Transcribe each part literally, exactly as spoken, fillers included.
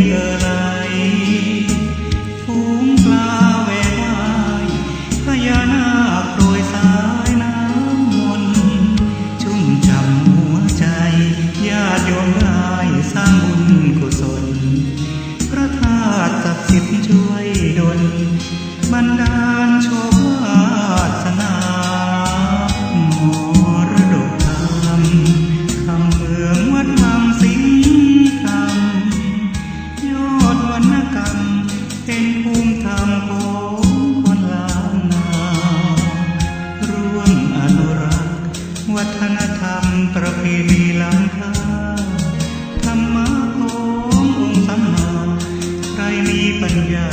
เอ่อไหล ฝูงปลาแหวกว่าย พญานาคโปรยสายน้ำมนต์ ชุ่มฉ่ำหัวใจ ญาติโยมได้สร้างบุญกุศล พระธาตุศักดิ์สิทธิ์ช่วยดล บันดาลโชควาสนา มรดกธรรม คำเมืองวัดวังสิงห์คำ ยอดวรรณกรรม เป็นภูมิธรรมของคนล้านนา ร่วมอนุรักษ์ วัฒนธรรมประเพณีล้ำค่า ธรรมะขององค์สัมมา ใครมีปัญญา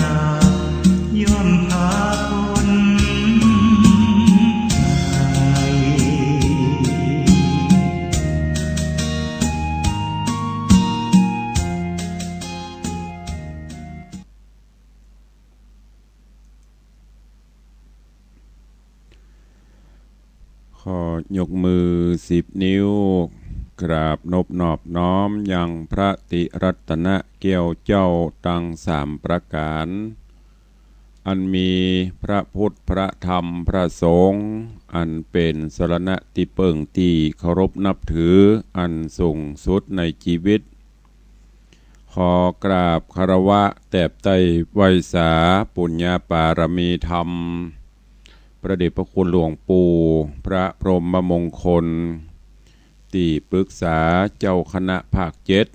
ย่อมพาพ้นภัย ขอยกมือสิบนิ้ว กราบนบนอบน้อมยังพระติรัตนะแก้วเจ้าตังสามประก๋าน อันมีพระพุทธ พระธรรม พระสงฆ์ อันเป๋นสรณะตี้เปิ้งตี้เคารพนับถืออันสูงสุดในจีวิต ขอกราบคารวะแตบใต้ไหว้สาปุญญาปารมีธรรม พระเดชพระคุณหลวงปู่ พระพรหมมงคล ตี้ปรึกษาเจ้าคณะภาคเจ็ด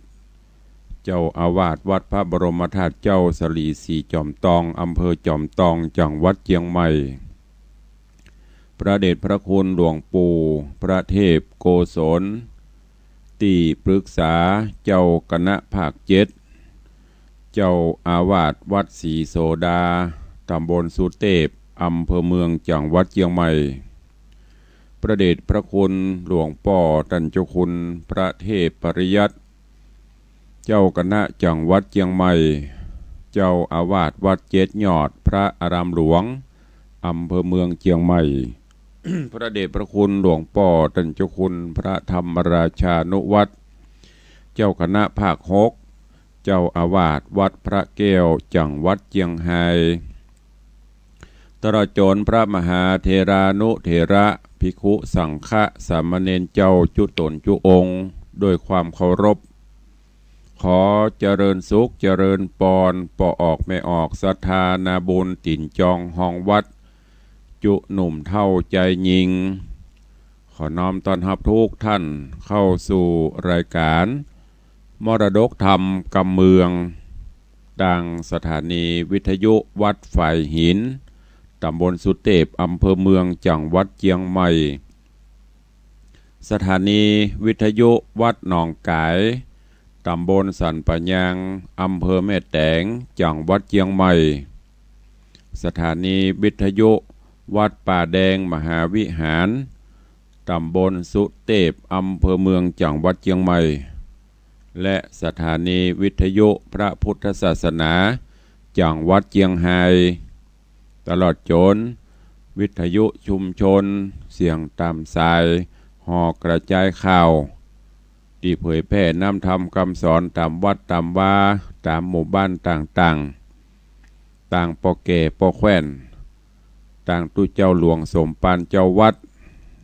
เจ้าอาวาสวัดพระบรมธาตุเจ้าสะหลีสีจอมตอง อำเภอจอมตอง จังหวัดเจียงใหม่ พระเดชพระคุณหลวงปู่ พระเทพโกศล ตี้ปรึกษาเจ้าคณะภาคเจ็ด เจ้าอาวาสวัดศรีโสดา ตำบลสุเตพ อำเภอเมือง จังหวัดเจียงใหม่ พระเดชพระคุณหลวงป้อต้านเจ้าคุณพระเทพปริยัติ เจ้าคณะจังหวัดเจียงใหม่ เจ้าอาวาสวัดเจ็ดยอดพระอารามหลวง อำเภอเมืองเจียงใหม่ พระเดชพระคุณหลวงป้อต้านเจ้าคุณพระธรรมราชานุวัฒน์ เจ้าคณะภาคหก เจ้าอาวาสวัดพระแก้ว จังหวัดเจียงไฮ้ ตลอดจ๋นพระมหาเถรานุเถระ ภิกขุสังฆะ สามเณรเจ้าจุ๊ต๋นจุ๊องค์ ด้วยความเคารพ ขอเจริญสุขเจริญปอน ป้อออกแม่ออกศรัทธานาบุญ ตี๋นจองฮองวัด จุ๊หนุ่มเฒ่าจายญิง ขอน้อมต้อนฮับทุกท่านเข้าสู่รายการมรดกธรรมกำเมือง ตางสถานีวิทยุวัดฝายหิน ตำบลสุเตพ อำเภอเมือง จังหวัดเจียงใหม่ สถานีวิทยุวัดหนองก๋าย ตำบลสันป่ายาง อำเภอแม่แตง จังหวัดเจียงใหม่ สถานีวิทยุวัดป่าแดงมหาวิหาร ตำบลสุเตพ อำเภอเมือง จังหวัดเจียงใหม่ และสถานีวิทยุพระพุทธศาสนา จังหวัดเจียงไฮ้ ตลอดจ๋นวิทยุชุมชน เสียงต๋ามสาย ห่อกระจายข่าว ตี้เผยแผ่น้ำธรรมกำสอนต๋ามวัดต๋ามวา ต๋ามหมู่บ้านต่างๆ ตางป้อแก่ป้อแคว่น ตางตุ๊เจ้าหลวงสมภารเจ้าวัด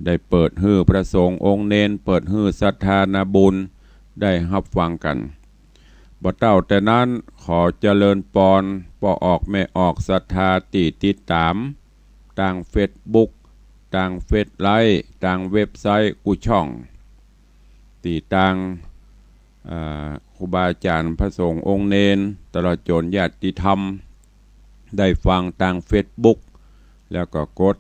ได้เปิดหื้อพระสงฆ์องค์เณร เปิดหื้อศรัทธานาบุญ ได้ฮับฟังกั๋น บ่เต้าแต่นั้น ขอเจริญปอน ป้อออกแม่ออกศรัทธาตี้ติดต๋าม ตางเฟซบุ๊ก ตางเฟซไลฟ์ ตางเว็บไซต์กู้ช่อง ตี้ตาง อ่า ครูบาอาจ๋ารย์พระสงฆ์องค์เณร ตลอดจ๋นญาติธรรม ได้ฟังตางเฟซบุ๊ก แล้วก็กด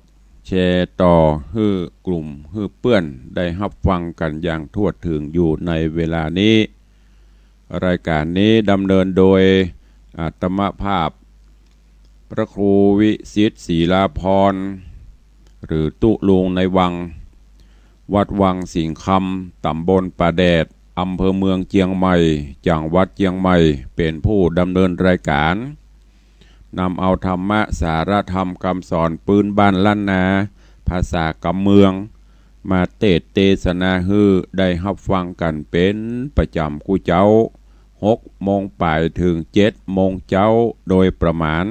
แชร์ต่อหื้อกลุ่มหื้อเปื้อนได้ฮับฟังกั๋นอย่างทั่วถึงอยู่ในเวลานี้ รายการนี้ดำเนินโดยอาตมาภาพ พระครูวิสิทธิ์ ศิลาพร หรือตุ๊ลุงในวัง วัดวังสิงห์คำ ต๋ำบลป่าแดด อำเภอเมืองเจียงใหม่ จังหวัดเจียงใหม่ เป๋นผู้ดำเนินรายการ นำเอาธรรมะสาระธรรมกำสอนปื๊นบ้านล้านนา ภาษากำเมือง มาเตสน์เตสนาหื้อได้ฮับฟังกั๋นเป๋นประจ๋ำกู้เจ๊า หกโมงป๋ายเถิงเจ็ดโมงเจ๊าโดยประมาณ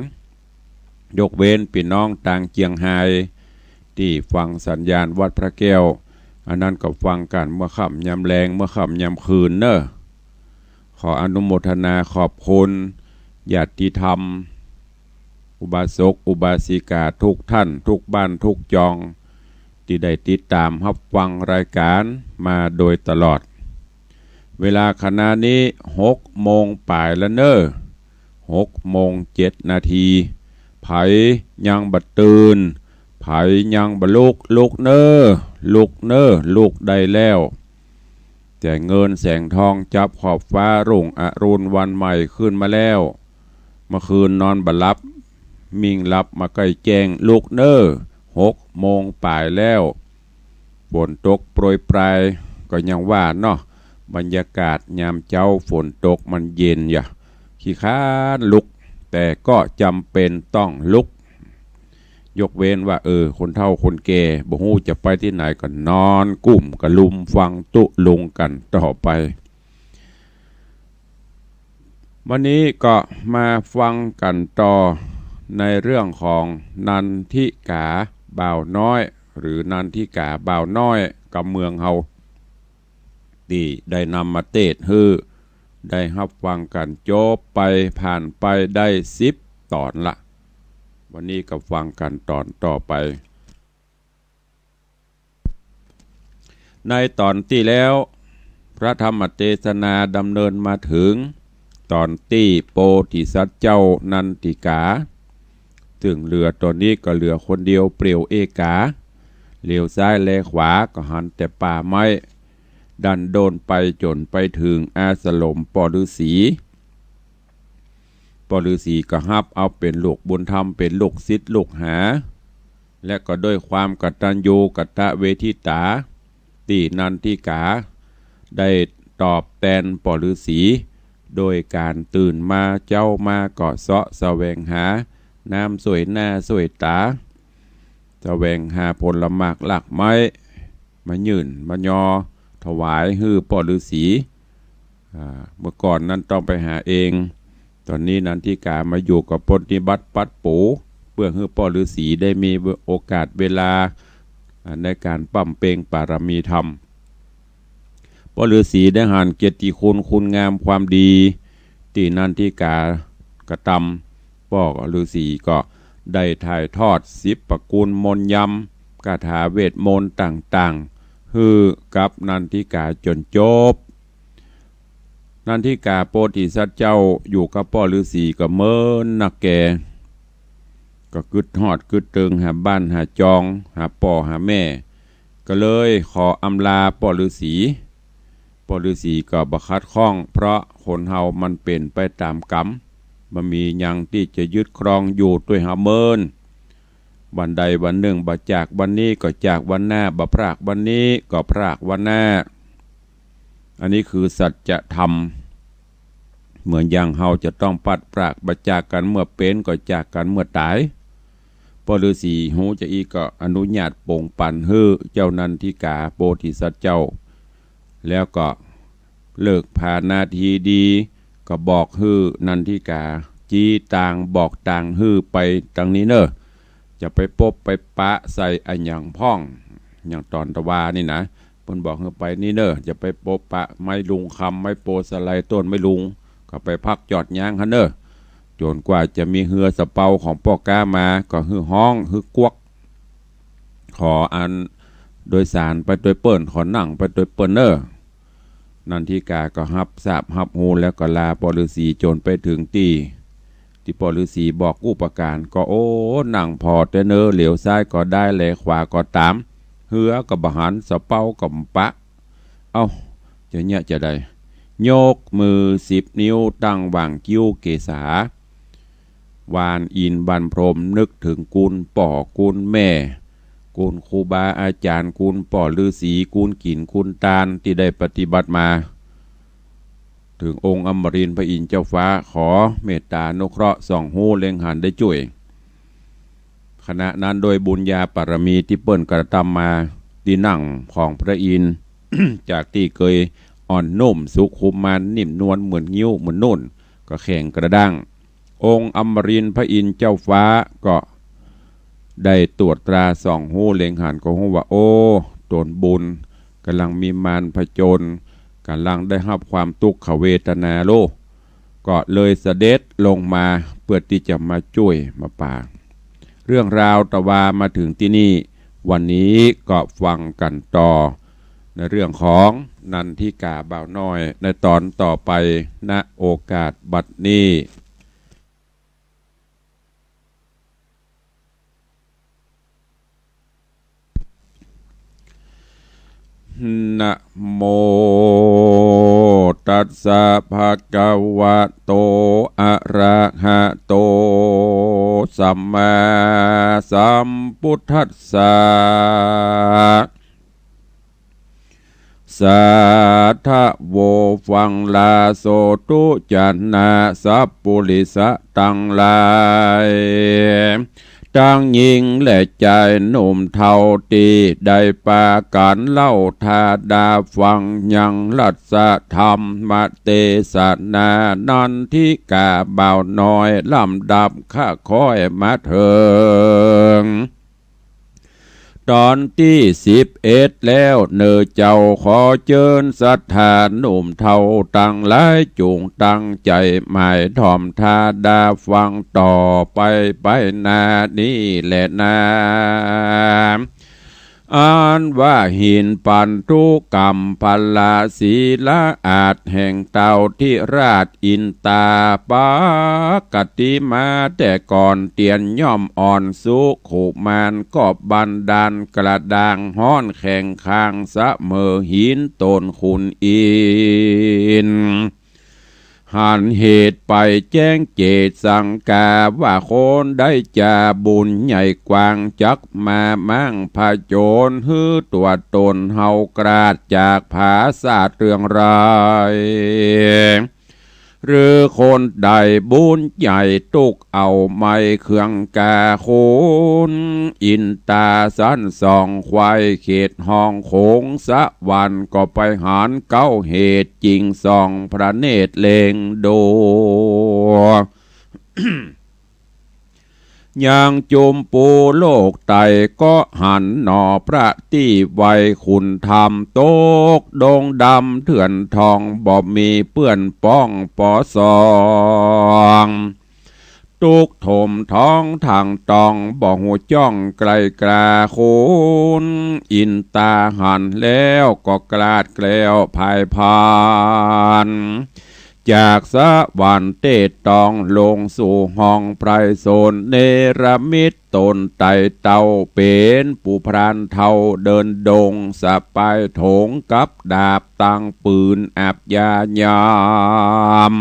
ยกเว้นปี้น้องตางเจียงฮาย ตี้ฟังสัญญาณวัดพระแก้ว อันนั้นก็ฟังกั๋นเมื่อค่ำยามแลง เมื่อค่ำยามคืนเน่อ ขออนุโมทนาขอบคุณญาติธรรม อุบาสกอุบาสิกากู้ต้านกู้บ้านกู้จอง ตี้ได้ติดต๋ามฮับฟังรายก๋านมาโดยตลอด เวลาขณะนี้หกโมงป๋ายแล้วเน่อ หกโมงเจ็ดนาที ใผยังบ่ตื่น ใผยังบ่ลุก ลุกเน่อ ลุกเน่อ ลุกได้แล้ว แสงเงินแสงทองจับขอบฟ้า รุ่งอรุณวันใหม่ขึ้นมาแล้ว เมื่อคืนนอนบ่หลับ มิ่งหลับมาใก้แจ้ง ลุกเน่อ หกโมงป๋ายแล้ว ฝนตกโปรยปราย ก็ยังว่าเนาะ บรรยากาศยามเจ๊าฝนตกมันเย็นอย่า ขี้คร้านลุก แต่ก็จ๋ำเป๋นต้องลุก ยกเว้นว่า เออ คนเฒ่าคนแก่ บ่ฮู้จะไปตี้ไหน ก็นอนกุ้มกะลุมฟังตุ๊ลุงกั๋นต่อไป วันนี้ก็มาฟังกั๋นต่อในเรื่องของนันทิกาบ่าวน้อย หรือนันทิกาบ่าวน้อยกำเมืองเฮา ตี้ได้นำมาเตศน์หื้อได้ฮับฟังกั๋นจบไป ผ่านไปได้สิบต๋อนละ วันนี้ก็ฟังกั๋นต๋อนต่อไป ในต๋อนตี้แล้ว พระธรรมเตสนาดำเนินมาเถิงต๋อนตี้โปธิสัตว์เจ้านันทิกา ซึ่งเหลือต๋อนนี้ก็เหลือคนเดียวเปลี่ยวเอกา เหลียวซ้ายแลขวาก็หันแต่ป่าไม้ ดั้นโดนไปจ๋นไปเถิงอาสรมป้อฤๅษี ป้อฤๅษีก็ฮับเอาเป๋นลูกบุญธรรม เป๋นลูกศิษย์ลูกหา และก็ด้วยความกตัญญูกตเวทิตา ตี้นันทิกาได้ตอบแตนป้อฤๅษี โดยก๋านตื่นมาเจ๊ามาก็เซาะแสวงหาน้ำส้วยหน้าส้วยต๋า แสวงหาผลหมากรากไม้ มายื่นมายอถวายหื้อป้อฤๅษี อ่า เมื่อก่อนนั้นต้องไปหาเอง ต๋อนนี้นันทิกามาอยู่กับปฏิบัติปัดปู เปื้อหื้อป้อฤๅษีได้มีโอกาสเวลา อ่า ในก๋านบำเพ็ญปารมีธรรม ป้อฤๅษีได้หันเกียรติคุณคุณงามความดี ตี้นันทิกากระตำ ป้อฤๅษีก็ได้ถ่ายทอดสิบประกูลมนต์ยำ คาถาเวทมนต์ต่างๆ หื้อกับนันทิกาจ๋นจบ นันทิกาโปธิสัตว์เจ้าอยู่กับป้อฤๅษีก็เมินนักแก ก็กึ๊ดฮอดกึ๊ดเติงหาบ้านหาจอง หาป้อหาแม่ ก็เลยขออำลาป้อฤๅษี ป้อฤๅษีก็บ่ขัดข้อง เพราะคนเฮามันเป๋นไปต๋ามกรรม บ่มีหยังตี้จะยึดครองอยู่ตวยหาเมิน วันใดวันนึ่ง บ่จากวันนี้ก็จากวันหน้า บ่พรากวันนี้ก็พรากวันหน้า อันนี้คือสัจธรรม เหมือนอย่างเฮาจะต้องพลัดพราก บ่จากกั๋นเมื่อเป๋นก็จากกั๋นเมื่อต๋าย ป้อฤๅษีฮู้จาอี้ก็อนุญาตปงปั๋นหื้อเจ้านันทิกาโปธิสัตว์เจ้า แล้วก็เลิกผานาทีดี ก็บอกหื้อนันทิกา จี๊ตางบอกตางหื้อไปตังนี้เน่อ จะไปปบไปปะใส่อะหยังพ่อง อย่างต๋อนตะวานี่นะ เปิ้นบอกหื้อไปนี่เน่อ จะไปปบปะไม้ลุงคำ ไม้โพธิ์สะไล ต้นไม้ลุง ก็ไปพักจอดยางหั้นเน่อ จ๋นกว่าจะมีเฮือสะเภาของป้อก๊ามา ก็หื้อฮ้อง หื้อกวัก ขออันโดยสารไปตวยเปิ้น ขอนั่งไปตวยเปิ้นเน่อ นันทิกาก็ฮับทราบฮับฮู้แล้วก็ลาป้อฤๅษีจ๋นไปเถิงตี้ ตี้ป้อฤๅษีบอกกู้ประก๋าน ก็โอ้ นั่งผ่อแต๊เน่อ เหลียวซ้ายก็ได้ แลขวาก็ต๋าม เฮือก็บ่หัน สะเภาก็บ่ปะ เอ้า จะเยียะจาใด ยกมือสิบนิ้วตั้งหว่างคิ้วเกศา หว่านอินทร์หว่านพรหม นึกเถิงคุณป้อคุณแม่ คุณครูบาอาจ๋ารย์ คุณป้อฤๅษี คุณกิ๋นคุณตานตี้ได้ปฏิบัติมา เถิงองค์อมรินทร์พระอินทร์เจ้าฟ้า ขอเมตต๋าอนุเคราะห์ส่องฮู้เล็งหันได้จ้วย ขณะนั้นโดยบุญญาปารมีตี้เปิ้นกระตำมา ตี้นั่งของพระอินทร์ จากตี้เกย อ่อนนุ่มสุขุมมานนิ่มนวลเหมือนงิ้วเหมือนนุ่น ก็แข็งกระด้าง องค์อมรินทร์พระอินทร์เจ้าฟ้าก็ได้ตรวจตราส่องฮู้เล็งหันก็ฮู้ว่า โอ้ ต๋นบุญก่ำลังมีมารผจญ ก่ำลังได้ฮับความตุ๊กขเวทนาโล ก็เลยเสด็จลงมาเปื้อตี้จะมาจ้วยมาป๋า เรื่องราวตะวามาเถิงตี้นี่ วันนี้ก็ฟังกั๋นต่อในเรื่องของนันทิกาบ่าวน้อยในต๋อนต่อไป ณ โอกาสบัดนี้ นะโมตัสสะ ภะคะวะโต อะระหะโต สัมมาสัมพุทธัสสะ สาธะโว ฟังลาโสตุจะนะสัปปุริสะตังหลาย ตังญิงและจายหนุ่มเฒ่าตี้ได้ปากั๋นเล่าถาดาฟังยังรัสธรรมเตสนานันทิกาบ่าวน้อยลำดับค่าค่อยมาเถิง ต๋อนตี้สิบเอ็ดแล้วเน่อเจ้า ขอเจิญศรัทธาหนุ่มเฒ่าตังหลายจุ่งตั้งใจ๋หมายถ่อมถาดาฟังต่อไปไปหน้านี้แลนา อันว่าหินปันธุกัมพะละศิลาอาสน์แห่งเต้าธิราชอินตา ปกติมาแต่ก่อนเตียนย่อมอ่อนสุขุมาน ก็บันดาลกระด้างฮ้อนแข็งคางเสมอหินต้นขุนอินทร์ หันเหตุไปแจ้งเจตสังกาว่าคนได้จาบุญใหญ่กว้างจักมามั่งผจญ หื้อตั๋วต๋นเฮากราดจากผาสาทเรื่องร้าย หรือคนได้บุญใหญ่ตุ๊กเอาไม้เครื่องกา คนอินตาสันสองไขว่เขตห้องโขงสวรรค์ ก็ไปหันเก๊าเหตุจิ่งส่องพระเนตรเล็งดู ยังจุมปูโลกไตก็หันหนอพระตี้ไวคุณธรรม ตกดงดำเถื่อนทอง บ่มีเปื้อนป้องปอสอง ตุ๊กถมท้องทางตอง บ่ฮู้จ้องไกลกล้า คนอินตาหันแล้วก็กราดแกล้วพายพาน จากสวรรค์เตตองลงสู่ห้องไพรสน เนรมิตต๋นไต่เต้าเป๋นผู้พรานเฒ่าเดินดง สะปายถงกับดาบตังปืนอาบยายาม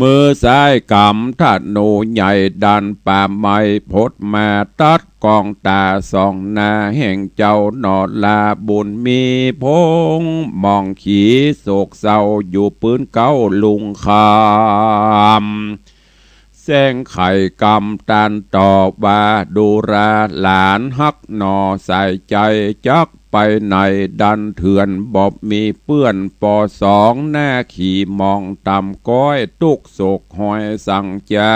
มือซ้ายกำธนูใหญ่ดันป่าไม้ พดมาตัดกองต๋าสองหน้าแห่งเจ้าหนอลาบุญมีพง มองขีโศกเศร้าอยู่ปื้นเก๊าลุงคำ แสงไขกำตันต่อว่า ดูราหลานฮักหนอสายใจ๋ จักไปไหนดันเถื่อน บ่มีเปื้อนปอสอง หน้าขีมองต่ำก้อย ตุ๊กโศกหอยสังจา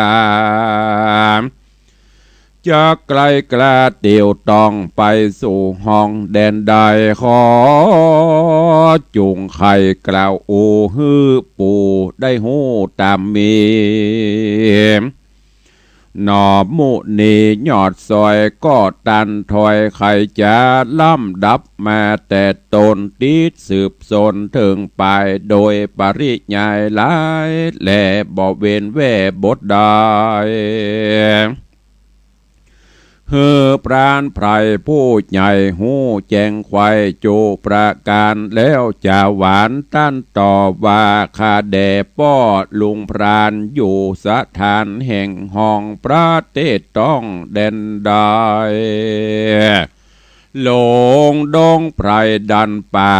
จักไกลกล้าเตียวต้องไปสู่ห้องแดนใด ขอจุ่งไขกล่าวอู้หื้อปู่ได้ฮู้ต๋ามมี หนอมุนียอดซอยก็ตันถอยไขจ๋า ลำดับมาแต่ต้น ติดสืบสนเถิงปาย โดยปริยายหลาย แลบ่เว้นแว่บทใด หื้อพรานไพรผู้ใหญ่ฮู้แจ้งไขว่จุประก๋าน แล้วจาหวานตันต่อว่า ข้าแด่ป้อลุงพรานอยู่สถานแห่งห้องประเทศต้องแดนใด ลงดงไพรดันป่า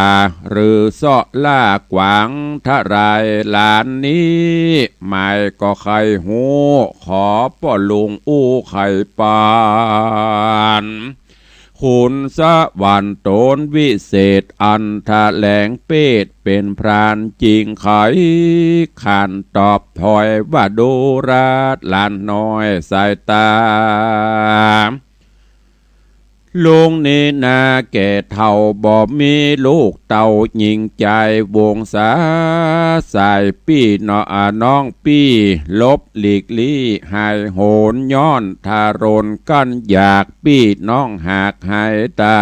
หรือเซาะล่ากวางทลายหลานนี้ หมายก็ใค่ฮู้ ขอป้อลุงอู้ไขปาน ขุนสวรรค์ต๋นวิเศษอันแถลงเปตเป๋นพรานจริงไข ขานตอบถอยว่าดูราษฎร์หลานน้อยสายต๋า ลุงนี้นาแก่เฒ่าบ่มีลูกเต้า หญิงจายวงศาสายปี้น้อง อา น้องปี้ หลบหลีกลี้หายโหน ย้อนทารนกั้นอยาก ปี้น้องหากหายต๋า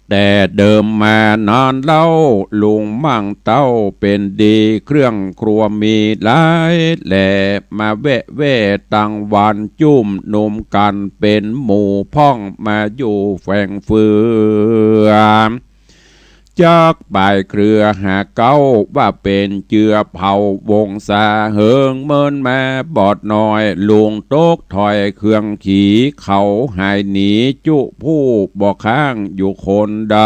แต่เดิมมานานเล่า ลุงมั่งเต้าเป๋นดี เครื่องครัวมีหลายแหล่ มาแวะแว่ตังวันจุ่มนุมกั๋นเป๋นหมู่พ่อง มาอยู่แฝงเฟือ จักปายเครือหาเก๊า ว่าเป๋นเจือเผ่าวงศา เหิงเมินมาบอดน้อย ลุงตกถอยเครื่องขี่ เขาหายหนีจุผู้บ่ค้างอยู่คนใด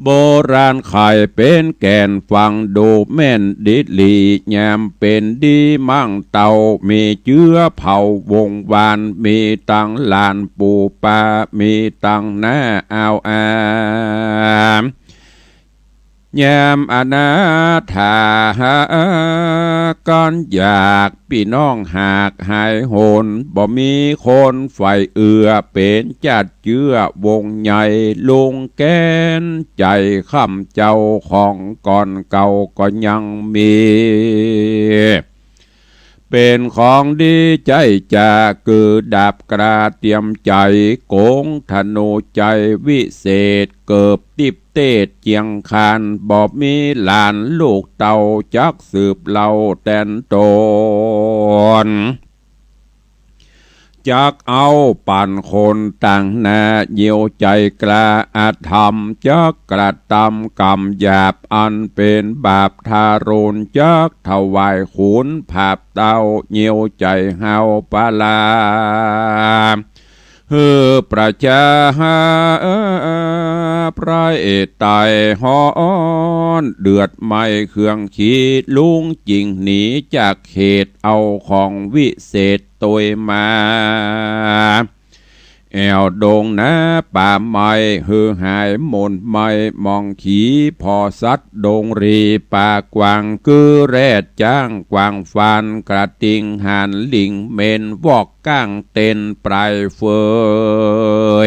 โบราณไขเป๋นแก่นฟังดูแม่นดีหลี ยามเป๋นดีมั่งเต้า มีเจือเผ่าวงวาน มีตังหลานปู่ป้า มีตังน้าอาวอา ยามอนาถากั๋นอยาก ปี้น้องหากหายโหน บ่มีคนใฝ่เอื้อ เป๋นจัดเจื้อวงใหญ่ ลุงแก้นใจ๋ค้ำเจ้าของก่อนเก่าก็ยังมี เป๋นของดีใจ๊จ๋า คือดาบกล้าเตรียมใจ๋ ก๋งธนูใจ๋วิเศษ เกิบติ๊บเตศเจียงคาน บ่มีหลานลูกเต้า จักสืบเล่าแตนต๋น จักเอาปั๋นคนต่างหน้า เหยียวใจ๋กล้าอาธรรม จักกระตำกรรมหยาบ อันเป๋นบาปทารุณ จักถวายขุนผาบเต้า เหยียวใจ๋ฮาวปลา หื้อประชาภัยต๋ายฮ้อน เดือดไหม้เครื่องขี ลุงจึ่งหนีจากเขต เอาของวิเศษตวยมา แอ่วดงนาป่าไม้ หื้อหายหม่นไหม้หมองขี ผ่อสัตว์ดงหรีป่ากว้าง กือแรดจ๊างกวางฟาน กระติ่งห่านลิงเหม็น วอกก้างเต็นปลายเฟ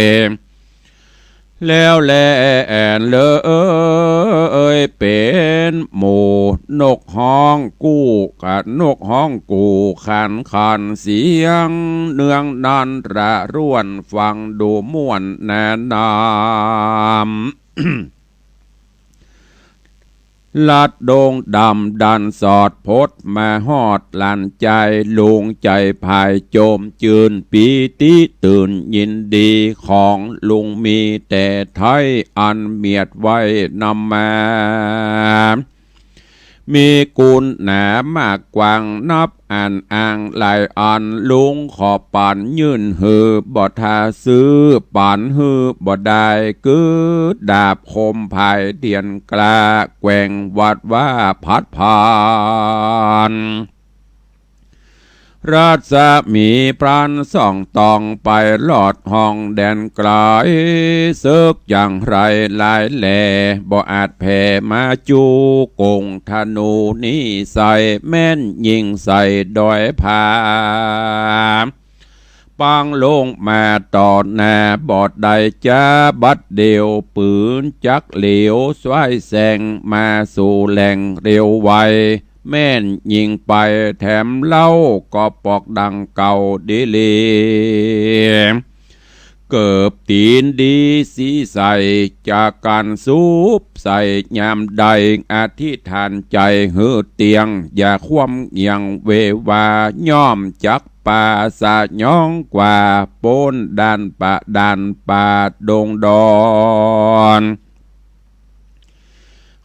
ย แล้วแลแอ่นเลยเป๋นหมู่ นกฮ้องกู้ กะนกฮ้องกู้ขานขานเสียง เนืองนั้นระร่วนฟังดูม่วนแน่นำ ลัดดงดำดันสอดพดมาฮอดหลานจาย ลุงใจ๋ผายโจมจืน ปีติตื่นยินดี ของลุงมีแต่ไท้ อันเมียดไว้นำมา มีกุณหนามากกว้างนับอันอ้างหลายอัน ลุงขอปั๋นยื่นหื้อบ่ท้าซื้อ ปั๋นหื้อบ่ได้ คือดาบคมผายเตียนกล้า แกว่งหวาดหว้าพัดผ่าน รัศมีพลันส่องตองไป ลอดห้องแดนไก๋ เสิกจั้งไรหลายแหล่ บ่อาจแผ่มาจู้ ก๋งธนูนี้ใส่ แม่นยิงใส่ดอยผา ปังลงมาต่อหน้าบ่ได้จ๊า บัดเดี่ยวปืนจักเหลียว สายแสงมาสู่แหล่งเร็วไว แม่นยิงไปแถมเล่า ก็ปอกดังเก่าดีหลี เกิบตี๋นดีสีใส จากกั๋นสูบใส่ยามใด อธิษฐานใจ๋หื้อเตี้ยง อย่าคว่ำเอียงเววา ย่อมจักปาสยองกว่า ป๊นด่านป่าด่านป่าดงดอน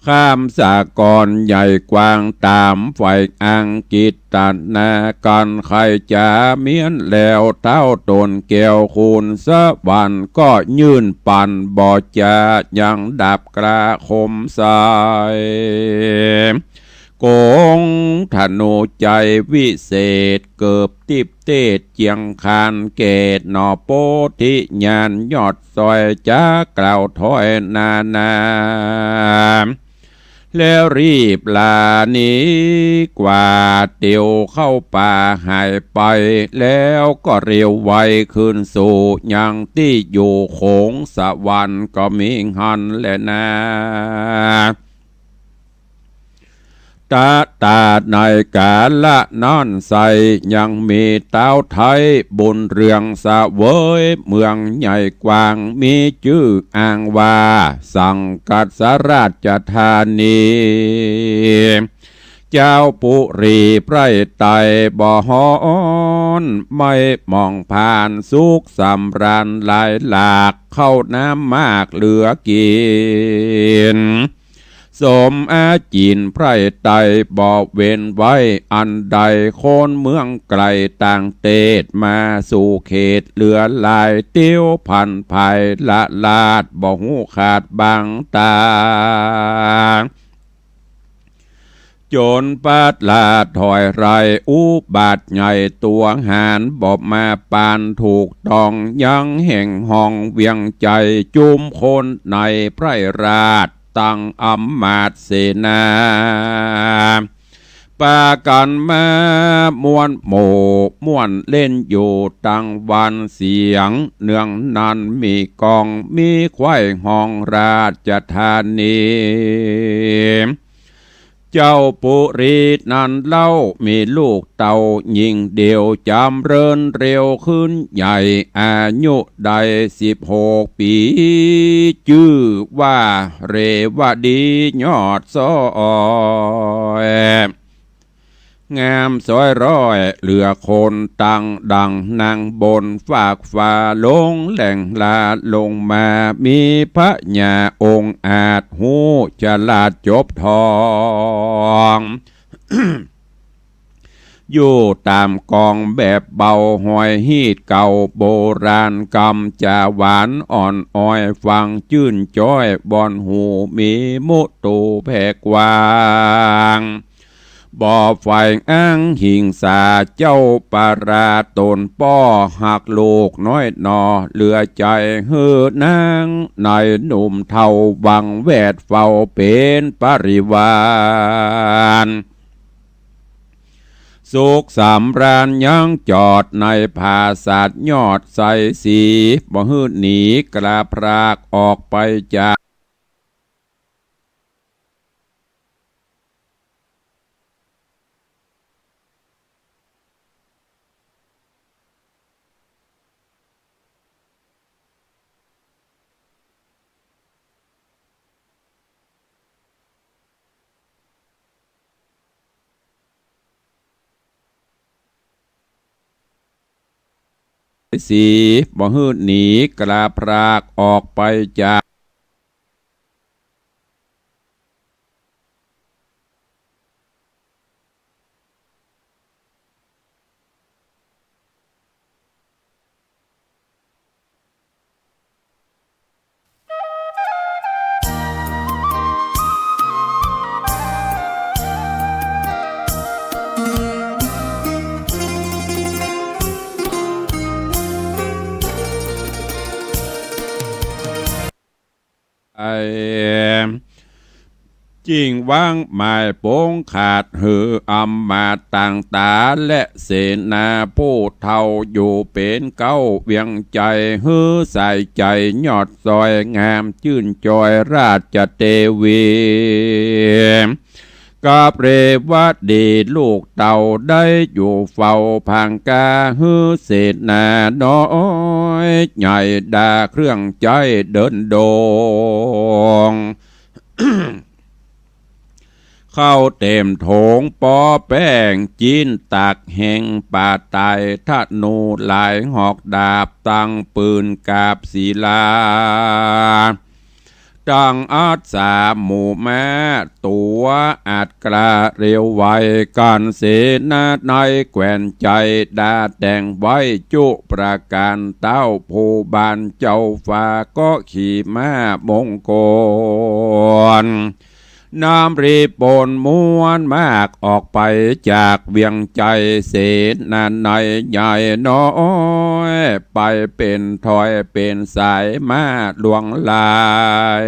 ข้ามสากรใหญ่กว้างต๋ามฝ่ายอังกฤษ ตะนากั๋นใค่จ๋าเมียนแล้ว เต้าต๋นแก้วขุนสวรรค์ ก็ยื่นปั๋นบ่จ๋า ยังดาบกล้าคมใส่ กงธนูใจ๋วิเศษ เกิบติ๊บเตศเจียงคาน เกศหน่อโพธิญาณยอดซอย จ๋ากล่าวถ้อยนานา แล้วรีบลาหนีกว่า เตียวเข้าป่าหายไป แล้วก็เร็วไวคืนสู่ยังตี้อยู่ โขงสวรรค์ก็มีหั้นแลนา ตะตาในกาละนั้นไส้ ยังมีต๊าวไท้บุญเรืองเสวย เมืองใหญ่กว้างมีจื้ออ้างว่า สังกัสสราชธานี เจ้าปุรีไพร่ไตร่บ่ฮ้อน ไม่หมองผ่านสุขสำราญหลายหลาก ข้าวน้ำมากเหลือกิ๋น สมอาจีนไพร่ไตร่บ่เว้นไว้อันใด คนเมืองไก๋ต่างเตศมาสู่เขตเหลือหลาย เตียวผันผายละลาดบ่ฮู้ขาดบังตา จนปาดลาดถอยไร อุบัติใหญ่ตัวหารบ่มาปานถูกต้อง ยังแห่งห้องเวียงใจ๋ จุมคนในไพร่ราช ตั้งอำมาตย์เสนา ปากั๋นมาม่วนหมู่ม่วนเล่นอยู่ตังวัน เสียงเนืองนั้นมีก้อง มีไขว้ฮ้องราชธานี เจ้าปุรีนั้นเล่ามีลูกเต้าญิงเดียว จ๋ำเริญเร็วขึ้นใหญ่ อายุได้สิบหกปี๋ จื้อว่าเรวดียอดซอย งามซอยร้อยเหลือคน ตั้งดั่งนางบนฟากฟ้า ลงแหล่งลาดลงมา มีพญาองค์อาจ ฮู้ฉลาดจบทอง อยู่ต๋ามกองแบบเบา ห้อยฮีตเก่าโบราณ กำจ๋าหวานอ่อนอ้อย ฟังจื้นจ้อยบ่อนหู มีมุตูแผ่กว้าง บ่ใฝ่อ้างหิงสา เจ้าปาราต๋นป้อ ฮักลูกน้อยหน่อเหลือใจ๋ หื้อนางในหนุ่มเฒ่า หวังแวดเฝ้าเป๋นปริวาร สุขสำราญยังจอดในผาสาทยอดไซศรี บ่หื้อหนีกลาพรากออกไปจาก ศรี บ่หื้อหนีกลาพรากออกไปจาก ไอ้ จิ่งวางหมายปงขาดหื้ออำมาตย์ต่างต๋า และเสนาผู้เฒ่าอยู่เป๋นเก๊าเวียงใจ๋ หื้อสายใจ๋ยอดซอยงามจื้นจ้อยราชเทวี กับเรวดีลูกเต้าได้อยู่เฝ้าผางกา หื้อเสนาน้อยใหญ่ด่าเครื่องใจ๊เดินดง เข้าเต๋มโถงปอแป้ง จิ๊นตักแห่งป่าต๋าย ธนูหลายหอกดาบ ตังปืนกาบศิลา ตังอัสสาหมู่ม้าตั๋วอัดกล้าเร็วไว กั๋นเสนาในแคว้นใจ๋ ด่าแต่งไว้จุประก๋าน เต้าผู้บ้านเจ้าฟ้าก็ขี่ม้ามงคล น้ำริปนมวลมากออกไปจากเวียงไชยเสนานัยใหญ่น้อย ไปเป๋นถอยเป๋นสายมาหลวงหลาย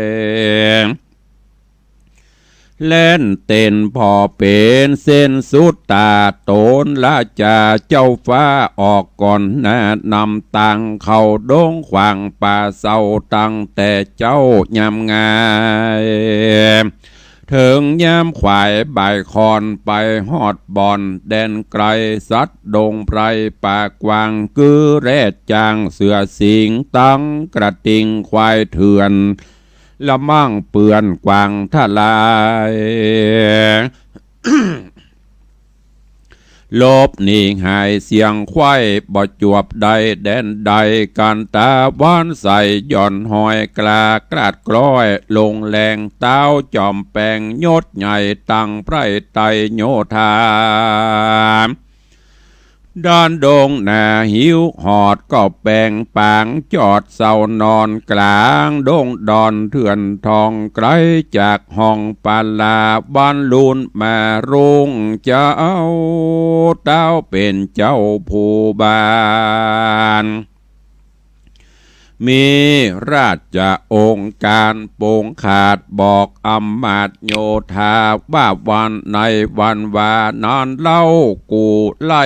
แล่นเต้นผ่อเป๋นเส้นสุดต๋า ต๋นราจาเจ้าฟ้าออกก่อนหน้านำตางเข้าดงขวางป่าเศร้าตั้งแต่เจ๊ายามงาย เถิงยามขวายบ่ายค่อนไปฮอดบ่อนแดนไกล สัตว์ดงไพรป่ากว้าง กือแรดจ้างเสือสิงห์ตังกระทิงควายเถื่อน ละมั่งเปื่อนกว้างทะลาย หลบหนีหายเสียงไขว้ บ่จวบได้แดนใด กันตาวันใสหย่อนหอยกล้ากราดกล้อย ลงแรงเต๊าจอมแป๋งยศใหญ่ตั้งไพร่ไตรโยธา ด้านดงหนาหิวหอดก็แป๋งปางจอดเศร้านอนกลางดงดอนเถื่อนทอง ไกลจากห้องปาลาบ้านลุนมารุ่งเจ๊า เต๊าเป๋นเจ้าผู้บ้าน มีราชองค์การปงขาดบอกอำมาตย์โยธา ว่าวันในวันวานั้นเล่า กูไล่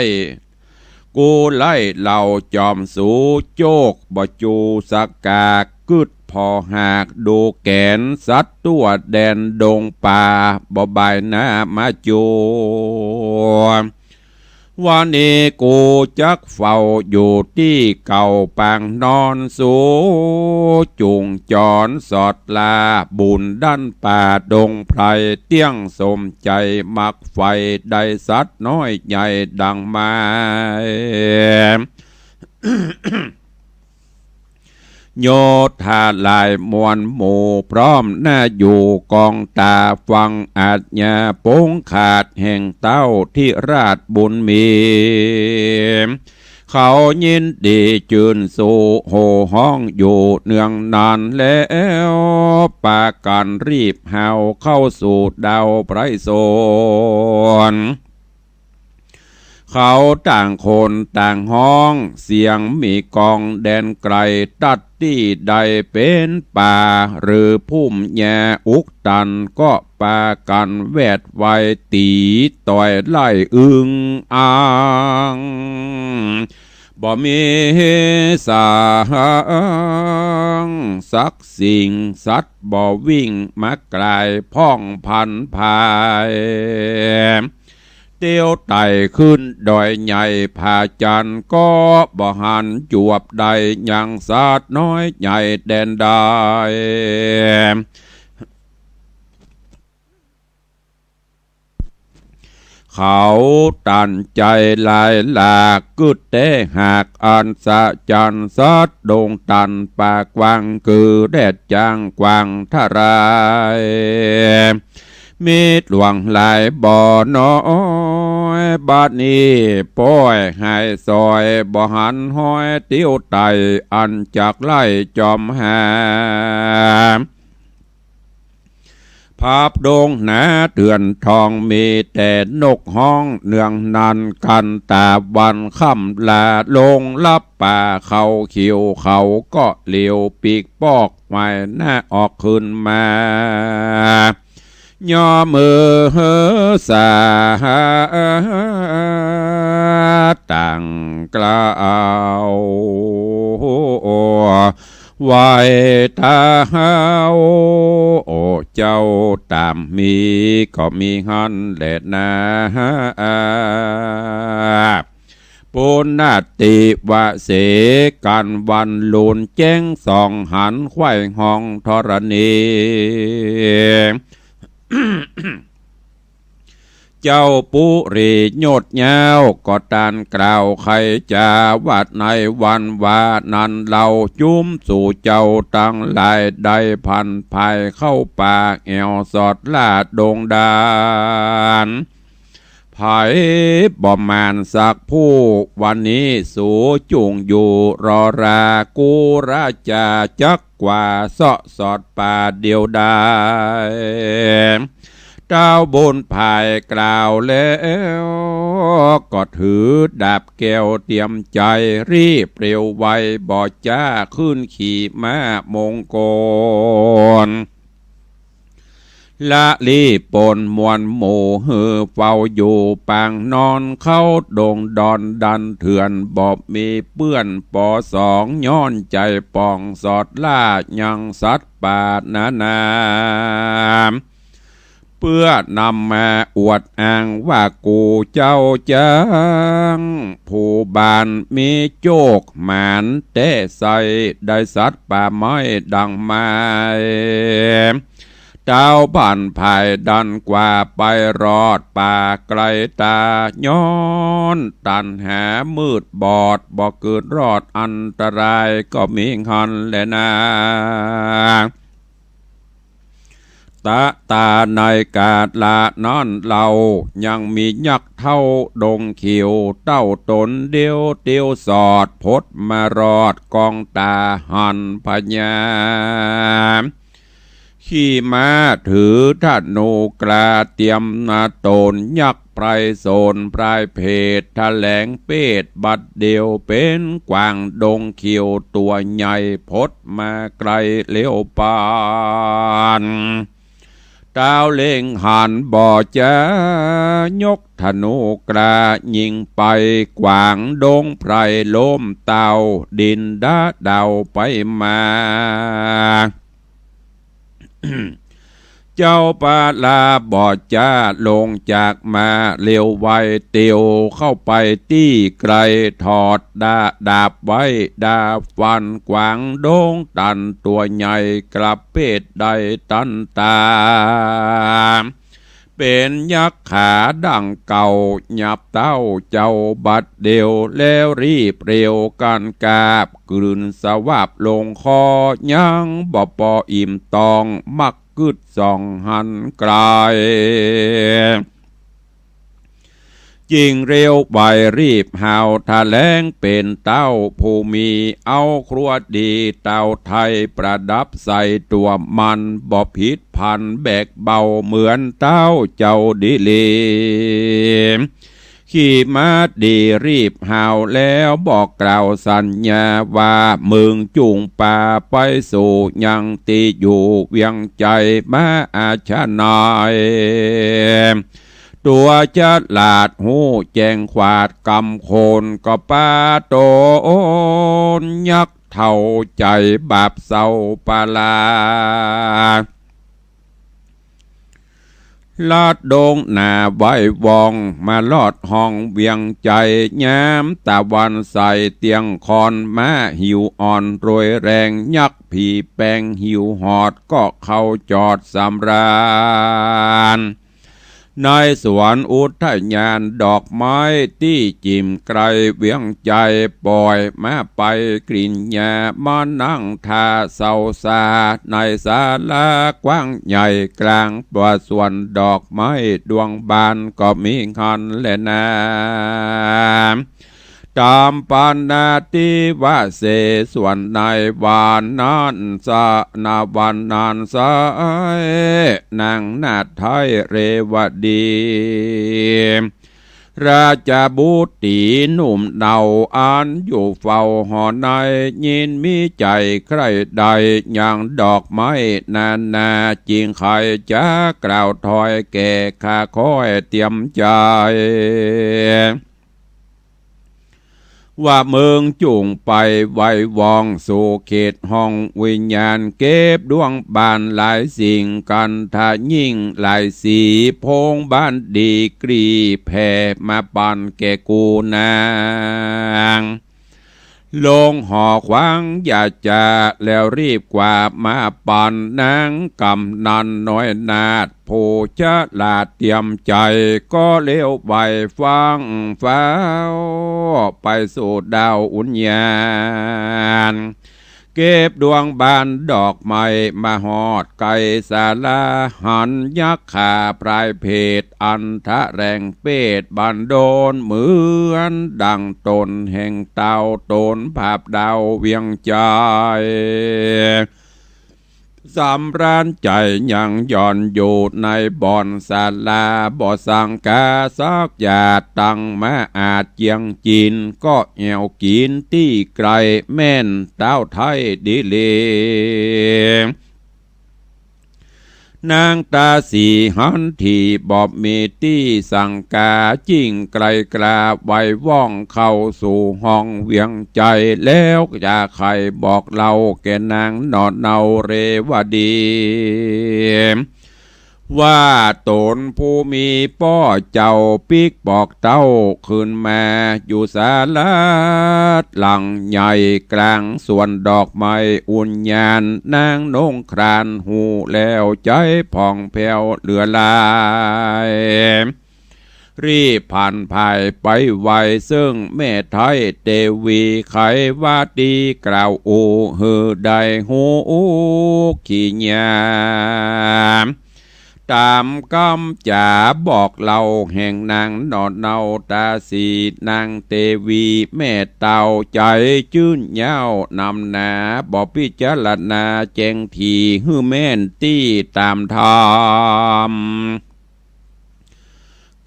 กูไล่เหล่าจอมสูโจกบ่จูสกากึดผ่อหากดูแก๋นสัตว์ทั่วแดนดงป่า บ่บ่ายหน้ามาจู วันนี้กูจักเฝ้าอยู่ตี้เก่าปางนอน สูจุ่งจรสอดลาบุญด้านป่าดงไพร เตี้ยงสมใจ๋มักใฝ่ได้สัตว์น้อยใหญ่ดังไม้ โยธาหลายมวลหมู่พร้อมหน้าอยู่กองต๋า ฟังอาจญาปงขาดแห่งเต๊าธิราชบุญมี เขายินดีจืนสู้โห่ฮ้องอยู่เนืองนานแล้ว ปากั๋นรีบเฮาเข้าสู่ดาวไพรสน เขาต่างคนต่างฮ้องเสียงมีกองแดนไกล ตั๊ดตี้ใดเป๋นป่าหรือภูมิแย่อุกตัน ก็ปากั๋นแวดไวตี๋ต่อยไล่อึงอัง บ่มีสางสักสิ่ง สัตว์บ่วิ่งมากลายพ่องพันภาย เตียวไต่ขึ้นดอยใหญ่ผาจันทร์ ก็บ่หันจวบได้ยังสัตว์น้อยใหญ่แดนใด เขาตันใจ๋หลายหลาก กึ๊ดแต๊หากอัศจรรย์ สัตว์ดงตันป่ากว้าง กือแดดจ้างกว้างทะลาย มีหลวงหลายบ่น้อย บัดนี้ป้อยหายซอย บ่หันฮอยเตียวไต่ อันจักไล่จอมหา พับดงหนาเถื่อนทอง มีแต่นกฮ้องเนืองนัน กันต๋าวันค่ำลาลงลับป่า เขาเขียวเขาก็เหลียวปีกปอก ไหว้หน้าออกขึ้นมา ย่อมือสาตั้งกล่าว ไหว้เต๊า โอ้เจ้าต๋ามมีก็มีหั้นแลนา ปุณณติวเสกั๋นวันลุนแจ้งส่องหันไขว้ห้องธรณี เจ้าปุริยศยาวก็ตานกล่าวไขจ๋า ว่าในวันวานั้นเล่าจุ้มสู่เจ้าตังหลายได้ผันผายเข้าป่าแอ่วสอดล่าดงดาน ไผบ่หมานสักผู้ วันนี้สูจุ่งอยู่รอรา กูราจาจักกว่าเซาะสอดป่าเดียวดาย เต้าบุญภายกล่าวแล้ว ก็ถือดาบแก้วเตรียมใจ๋ รีบเร็วไวบ่จ๊า ขึ้นขี่ม้ามงคล ละลีปนมวลหมู่ หื้อเฝ้าอยู่ปางนอน เข้าดงดอนดันเถื่อน บ่มีเปื้อนปอสอง ย้อนใจ๋ป่องสอดล่า ยังสัตว์ป่านานา เปื้อนำมาอวดอ้างว่ากู๋เจ้าจัง ผู้บ้านมีโจคหมานแต๊ไส้ ได้สัตว์ป่าไม้ดังไม้ เต้าบุญภายดันกว่าไปรอดป่าไกลต๋า ย้อนตัณหามืดบอด บ่เกิดรอดอันตรายก็มีหั้นแลนา ตะตาในกาละนั้นเล่า ยังมียักษ์เฒ่าดงเขียว เต้าต๋นเดียวเตียวสอด พดมารอดกองต๋าหันพญา ขี่ม้าถือธนูกล้า เตรียมนาโตนยักษ์ไพรโสน ปลายเพดแถลงเปตบัดเดี่ยว เป๋นกวางดงเขียวตั๋วใหญ่ พดมาไกลเลี้ยวปาน เต้าเล็งหันบ่จ๊า ยกธนูกล้ายิงไป กวางดงไพรล้มเต้า ดิ้นดะเด่าไปมา เจ้าปาลาบ่จ๊าลงจากม้า เร็วไวเตียวเข้าไปตี้ไกล ถอดดา ดาบไว้ดาบฟัน กวางดงตันตั๋วใหญ่ กลับเปตได้ตันต๋า เป๋นยักษ์ขาดังเก่า หยับเต้าเจ้าบัดเดี่ยว แล้วรีบเร็วกันกาบ กลืนสวับลงคอ ยังบ่ปออิ่มตอง มักกึ๊ดส่องหันไกล จิ่งเร็วไวรีบฮาว แถลงเป๋นเต้าผู้มี เอาครัวดีเต้าไทย ประดับใส่ตั๋วมัน บ่ผิดพันแบกเบา เหมือนเต้าเจ้าดีหลี ขี่ม้าดีรีบฮาวแล้ว บอกกล่าวสัญญาว่า มึงจุ่งป่าไปสู่ยังตี้อยู่เวียงใจ๋ มาอาชาไนย ตั๋วฉลาดฮู้แจ้งขวาดกำโคน ก็ปาโตนยักษ์เฒ่าใจ๋บาปเศร้าปาลา ลัดดงหนาไว้ว่อง มาลอดห้องเวียงใจ๋ ยามตะวันใสเตียงคอน ม้าหิวอ่อนโรยแรง ยักษ์ผีแปงหิวหอด ก็เข้าจอดสำราญ ในสวนอุทยานดอกไม้ตี้จิ่มไกลเวียงใจ๋ ป่อยม้าไปกริ้นหญ้า มานั่งท่าเซาซา ในศาลากว้างใหญ่กลางป่าสวนดอกไม้ดวงบานก็มีหั้นแลนา ต๋ามปานาติวะเส ส่วนในวานนั้นสะ นาวันนั้นไซร้ นางนาฏไทยเรวดี ราชบุตรีหนุ่มเนาอันอยู่เฝ้าหอใน ยินมีใจ๋ใคร่ใด่ยังดอกไม้นานา จิ่งใค่จะกล่าวถ้อยแก่ข้าค่อยเตรียมใจ๋ ว่ามึงจุ่งไปไวว่องสู่เขตห้องวิญญาณ เก็บดวงบานหลายสิ่ง กันทะยิ่งหลายสี โพงบานดีกรีแผ่ มาปันแก่กูนาง ลงหอขวางอย่าจ๋า แล้วรีบกว่ามาปัน นางกำนันน้อยนาฏ ผู้ฉลาดเตรียมใจ๋ ก็เร็วไวฟั่งฟ้าว ไปสู่ดาวอุญญาณ เก็บดวงบานดอกไม้ มาฮอดใก้ศาลา หันยักษ์ขาพรายเพด อันทะแหลงเปตบันดล เหมือนดั่งต๋นแห่งเต้าต๋น ผาบดาวเวียงใจ๋ สำราญใจ๋ยังหย่อนอยู่ในบ่อนศาลา บ่สังกาสักหยาด ตังมาอาจเจียงจิน ก็แอ่วกิ๋นตี้ไก๋ แม่นเต้าไท้ดีหลี นางต๋าสีหันทีบ่มีตี้สังกา จึ่งไก๋กล้าไหว้ว่องเข้าสู่ห้องเวียงใจ๋ แล้วจะใค่บอกเล่าแก่นางหนอเนาเรวดี ว่าต๋นผู้มีป้อเจ้าปิ๊กปอกเต้าขึ้นมาอยู่ศาลาหลังใหญ่กลางสวนดอกไม้ อุญญาณนางนงครานฮู้แล้วใจ๋ผ่องแผ้วเหลือหลาย รีบผันผายไปไหว้เซิ่งแม่ไท้เตวี ใค่ว่าตี้กล่าวอู้หื้อได้ฮู้ขี้เหีย ต๋ามกำจ๋าบอกเล่าแห่งนางหนอเนาต๋าสี นางเตวีแม่เต้าใจ๋จื้นเย้านำหนา บ่พิจารณาแจ้งถี่หื้อแม่นตี้ต๋ามธรรม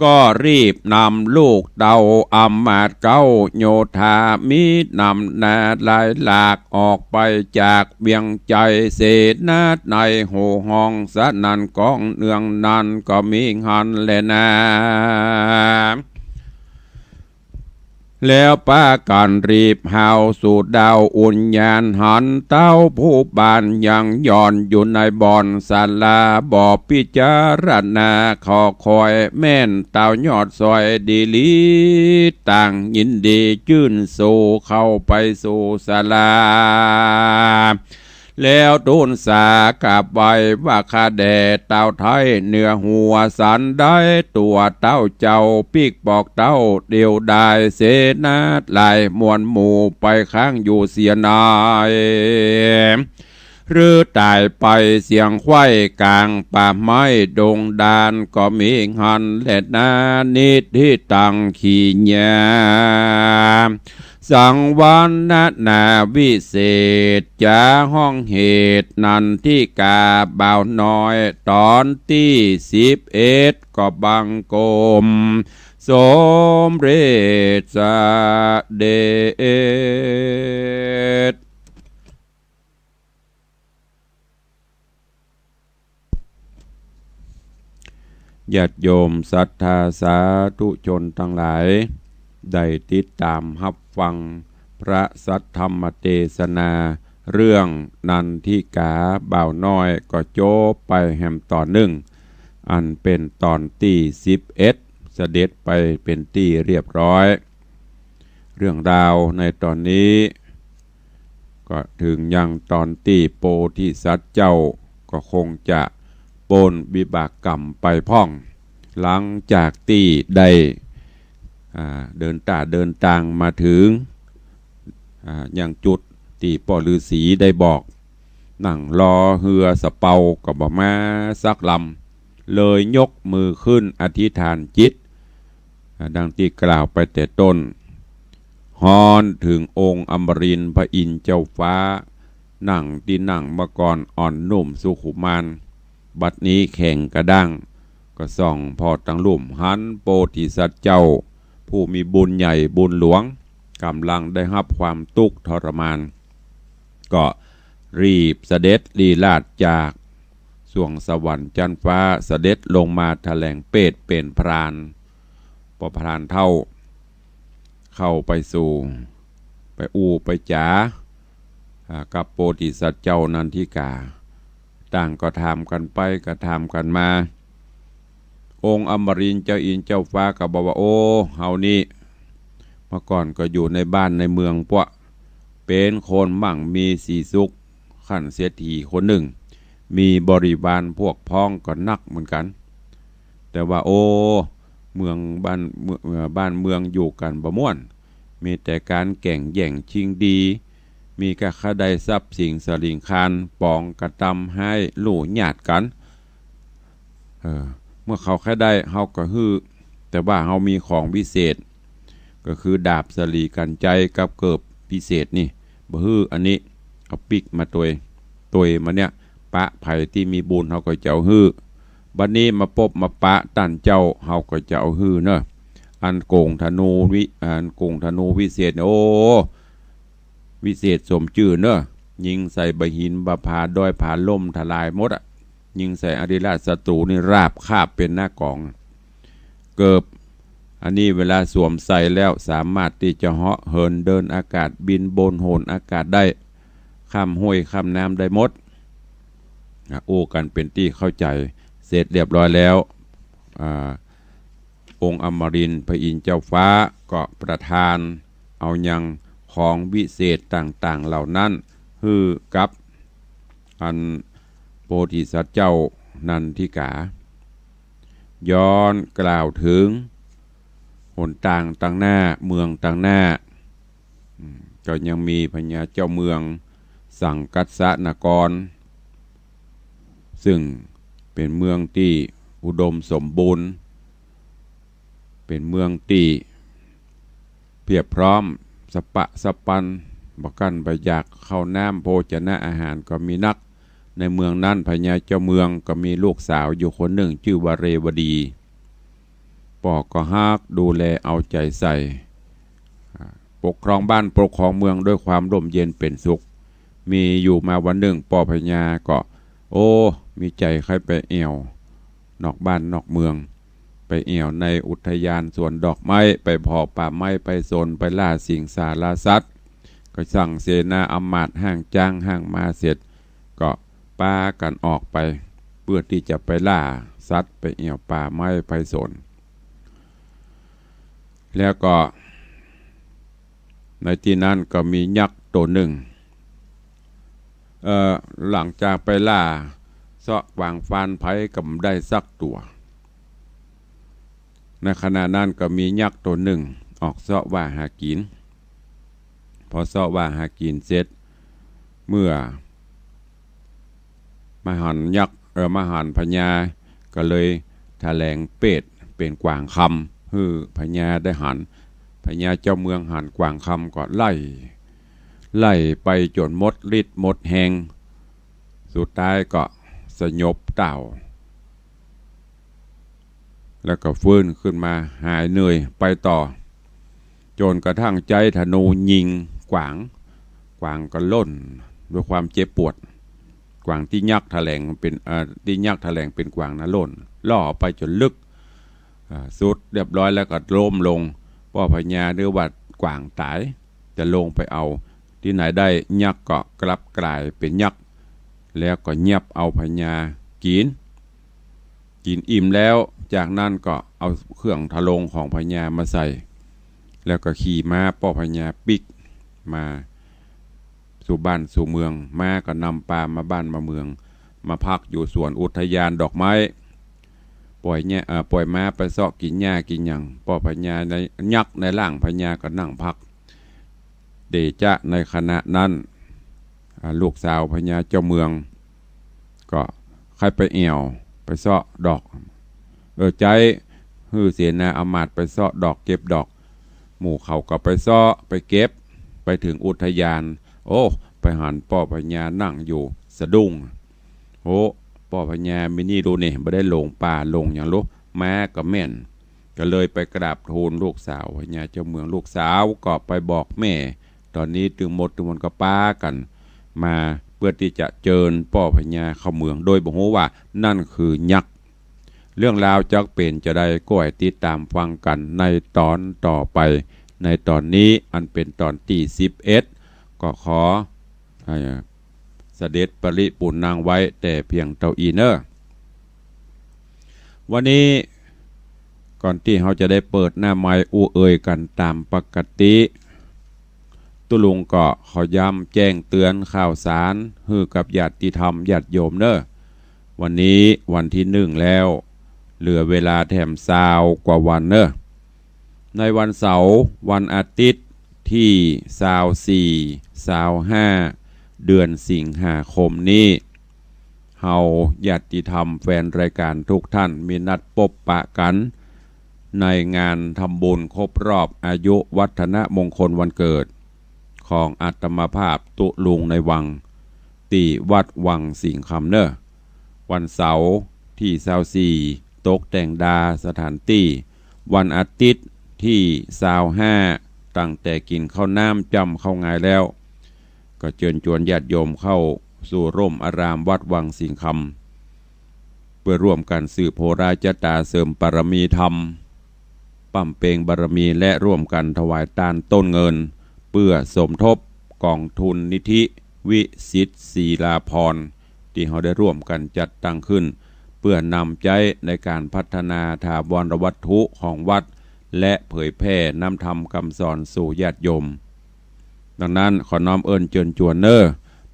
ก็รีบนำลูกเต้าอำมาตย์เก๊าโยธามิตรนำหน้าหลายหลากออกไปจากเวียงใจ๋ เสนาในโห่ฮ้องสนั่นก้องเนืองนั้นก็มีหั้นแลนา แล้วปากั๋นรีบฮาวสู่ดาวอุญญาณ หันเต้าผู้บ้านยังหย่อนอยู่ในบ่อนศาลา บ่พิจารณาขอคอยแม่นเต้ายอดซอยดีหลี ต่างยินดีจื้นสู่เข้าไปสู่ศาลา แล้วตูนสากราบไหว้ว่าข้าแด่เต้าไท้เหนือหัวสันได้ ตั๋วเต้าเจ้าปิ๊กปอกเต้าเดียวดาย เสนาหลายมวลหมู่ไปข้างอยู่เสียนาย หรือต๋ายไปเสียงไขว้ก๋างป่าไม้ดงดานก็มีหั้นแลนา นิทธิตัง ขี้เหีย สังวรรณนาวิเศษ จาฮ้องเหตุนันทิกาบ่าวน้อย ต๋อนตี้สิบเอ็ด ก็บังคมสมเร็จเสด็จ ญาติโยมศรัทธาสาธุชนตังหลาย ได้ติดต๋ามฮับฟังพระสัทธรรมเตสนา เรื่องนันทิกาบ่าวน้อยก็จบไปแหมต๋อนนึ่ง อันเป๋นต๋อนตี้สิบเอ็ด เสด็จไปเป๋นตี้เรียบร้อย เรื่องราวในต๋อนนี้ ก็เถิงยังต๋อนตี้โพธิสัตว์เจ้าก็คงจะป๊นวิบากกรรมไปพ่อง หลังจากตี้ได้ อ่า เดินต้าเดินตางมาเถิง อ่า ยังจุดตี้ป้อฤๅษีได้บอก นั่งลอเฮือสะเปาก็บ่มาสักลำ เลยยกมือขึ้นอธิษฐานจิต อ่า ดังตี้กล่าวไปแต่ต้น ฮ้อนเถิงองค์อมรินทร์พระอินทร์เจ้าฟ้า นั่งตี้นั่งเมื่อก่อนอ่อนนุ่มสุขุมาน บัดนี้แข็งกระด้าง ก็ส่องผ่อตังลุ่มหันโพธิสัตว์เจ้า ผู้มีบุญใหญ่บุญหลวง ก่ำลังได้ฮับความตุ๊กข์ทรมาน ก็รีบเสด็จลี้ราชจากสวงสวรรค์จั๊นฟ้า เสด็จลงมาแถลงเปรตเป๋นพราน ปอพรานเฒ่า เข้าไปสู่ ไปอู้ไปจ๋า อ่า กับโพธิสัตว์เจ้านันทิกา ต่างก็ถามกั๋นไปก็ถามกั๋นมา องค์อมรินทร์เจ้าอินทร์เจ้าฟ้าก็บอกว่า โอ้ เฮานี้ เมื่อก่อนก็อยู่ในบ้านในเมืองปั๊ว เป๋นคนมั่งมีสีสุข ขั้นเศรษฐีคนนึ่ง มีบริวารพวกพ้องก็นักเหมือนกั๋น แต่ว่า โอ้ เมืองบ้าน เมือง เอ่อ บ้านเมืองอยู่กั๋นบ่ม่วน มีแต่ก๋านแก่งแย่งชิงดี มีก้าใค่ได้ทรัพย์สินสะหลิงคาร ป๋องกระตำฮ้ายลู่ญาติกั๋น เออ เมื่อเขาใค่ได้เฮาก็หื้อ แต่ว่าเฮามีของวิเศษ ก็คือดาบสะหลีกั๋นไจกับเกิบวิเศษนี่ บ่หื้ออันนี้ เอาปิ๊กมาตวย ตวยมาเนี่ย ปะใผตี้มีบุญเฮาก็จะเอาหื้อ บัดนี้มาปบมาปะต้านเจ้าเฮาก็จะเอาหื้อเนาะ อันโก๋งธนูวิ อันโก๋งธนูวิเศษเนี่ย โอ้ วิเศษสมจื้อเนาะ ยิงใส่บ่าหินบ่าผาดอยผาล่มทลายหมดอะ ยิงใส่อริราชศัตรูนี่ราบคาบเป๋นหน้ากอง เกิบ อันนี้เวลาสวมใส่แล้วสามารถตี้จะเหาะเหินเดินอากาศบินบนโหนอากาศได้ ข้ามห้วยข้ามน้ำได้หมด อ่ะ อู้กั๋นเป๋นตี้เข้าใจ๋ เสร็จเรียบร้อยแล้ว อ่า องค์อมรินทร์พระอินทร์เจ้าฟ้าก็ประทานเอายังของวิเศษต่างๆ เหล่านั้นหื้อกับอันโพธิสัตว์เจ้านันทิกา ย้อนกล่าวเถิงหนตางตางหน้า เมืองตางหน้า อืม ก็ยังมีพญาเจ้าเมืองสังกัสสนคร ซึ่งเป๋นเมืองตี้อุดมสมบูรณ์ เป๋นเมืองตี้เพียบพร้อม สะปะสะปัน บ่กั้นบ่อยาก ข้าวน้ำโภชนะอาหารก็มีนัก ในเมืองนั้นพญาเจ้าเมืองก็มีลูกสาวอยู่คนนึ่งจื้อว่าเรวดี ป้อก็ฮักดูแลเอาใจ๋ใส่ อ่า ปกครองบ้านปกครองเมืองด้วยความร่มเย็นเป๋นสุข มีอยู่มาวันนึ่งป้อพญาก็ โอ้ มีใจ๋ใค่ไปแอ่วนอกบ้านนอกเมือง ไปแอ่วในอุทยานสวนดอกไม้ ไปผ่อป่าไม้ไพศาล ไปล่าสิงสารสัตว์ ก็สั่งเสนาอำมาตย์ห้างจ๊างห้างม้าเสร็จ ก็ปากั๋นออกไป เปื้อตี้จะไปล่าสัตว์ ไปแอ่วป่าไม้ไพศาล แล้วก็ในตี้นั้นก็มียักษ์ตั๋วนึ่ง เอ่อ หลังจากไปล่าเซาะกวางฟานไผก็บ่ได้สักตั๋ว ในขณะนั้นก็มียักษ์ตั๋วนึ่งออกเซาะว่าหากิ๋น พอเซาะว่าหากิ๋นเสร็จ เมื่อมาหันยักษ์ เอ่อ มาหันพญา ก็เลยถะแหลงเปรตเป๋นกวางคำหื้อพญาได้หัน พญาเจ้าเมืองหันกวางคำก็ไล่ ไล่ไปจ๋นหมดฤทธิ์หมดแฮง สุดท้ายก็สยบเต้า แล้วก็ฟื้นขึ้นมาหายเหนื่อยไปต่อ จ๋นกระทั่งใจ๊ธนูยิงกวาง กวางก็ล่นด้วยความเจ็บปวด กวางตี้ยักษ์ถะแหลงเป๋น เอ่อ ตี้ยักษ์ถะแหลงเป๋นกวางนะล่น ล่อไปจ๋นลึก อ่า สุดเรียบร้อยแล้วก็ล้มลง ป้อพญานึกว่ากวางต๋าย จะลงไปเอาตี้ไหนได้ ยักษ์ก็กลับก๋ายเป๋นยักษ์ แล้วก็เยียบเอาพญากิ๋น กิ๋นอิ่มแล้ว จากนั้นก็เอาเครื่องทะลงของพญามาใส่ แล้วก็ขี่ม้าป้อพญาปิ๊กมาสู่บ้านสู่เมือง ม้าก็นำปามาบ้านมาเมือง มาพักอยู่สวนอุทยานดอกไม้ ป่อยเนี่ย เอ่อ ป่อยม้าไปเซาะกิ๋นหญ้ากิ๋นหยัง ป้อพญาใน ยักษ์ในร่างพญาก็นั่งพัก เดชะในขณะนั้น อ่า ลูกสาวพญาเจ้าเมือง ก็ใค่ไปแอ่ว ไปเซาะดอก เออ ใจ๊หื้อเสนาอำมาตย์ไปเซาะดอกเก็บดอก หมู่เขาก็ไปเซาะไปเก็บ ไปเถิงอุทยาน โอ้ ไปหันป้อพญานั่งอยู่สะดุ้ง โอ้ ป้อพญามีนี่ลูกนี่ บ่ได้หลงป่าหลงหยังลูก ม้าก็แม่น ก็เลยไปกราบทูลลูกสาวพญาเจ้าเมือง ลูกสาวก็ไปบอกแม่ ต๋อนนี้ตึงหมดตึงมวลก็ปากั๋นมาเปื้อตี้จะเจิญป้อพญาเข้าเมือง โดยบ่ฮู้ว่านั่นคือยักษ์ เรื่องราวจักเป๋นจาใดก็ให้ติดต๋ามฟังกั๋นในต๋อนต่อไป ในต๋อนนี้อันเป๋นต๋อนตี้สิบเอ็ด ก็ขอ ให้เสด็จปริปูรณ์นังไว้แต่เพียงเต้าอี้เน่อ วันนี้ก่อนตี้เฮาจะได้เปิดหน้าไมค์อู้เอ่ยกั๋นต๋ามปกติ ตุ๊ลุงก็ขอย้ำแจ้งเตือนข่าวสารหื้อกับญาติธรรมญาติโยมเน่อ วันนี้วันตี้นึ่งแล้ว เหลือเวลาแถมซาวกว่าวันเน่อ ในวันเสาร์ วันอาทิตย์ตี้ซาวสี่ ซาวห้า เดือนสิงหาคมนี้ เฮาญาติธรรมแฟนรายก๋านทุกท่านมีนัดปบปะกั๋น ในงานทำบุญครบรอบอายุวัฒนมงคลวันเกิด ของอาตมาภาพตุ๊ลุงในวัง ตี้วัดวังสิงห์คำเน่อ วันเสาร์ตี้ซาวสี่ ตกแต่งดาสถานตี้ วันอาทิตย์ตี้ซาวห้า ตั้งแต่กิ๋นข้าวน้ำจ้ำข้าวงายแล้ว ก็เจิญจวนญาติโยมเข้าสู่ร่มอารามวัดวังสิงห์คำ เปื้อร่วมกั๋นสืบโหราจะต๋าเสริมปารมีธรรม บำเพ็ญบารมี และร่วมกั๋นถวายตานต้นเงิน เปื้อสมทบก๋องทุนนิธิวิสิทธิ์ศิลาภรณ์ ตี้เฮาได้ร่วมกั๋นจัดตั้งขึ้น เปื้อนำใจ๊ในก๋านพัฒนาถาวรวัตถุของวัด และเผยแผ่นำธรรมกำสอนสู่ญาติโยม ดังนั้นขอน้อมเอิ้นเจิญจวนเน่อ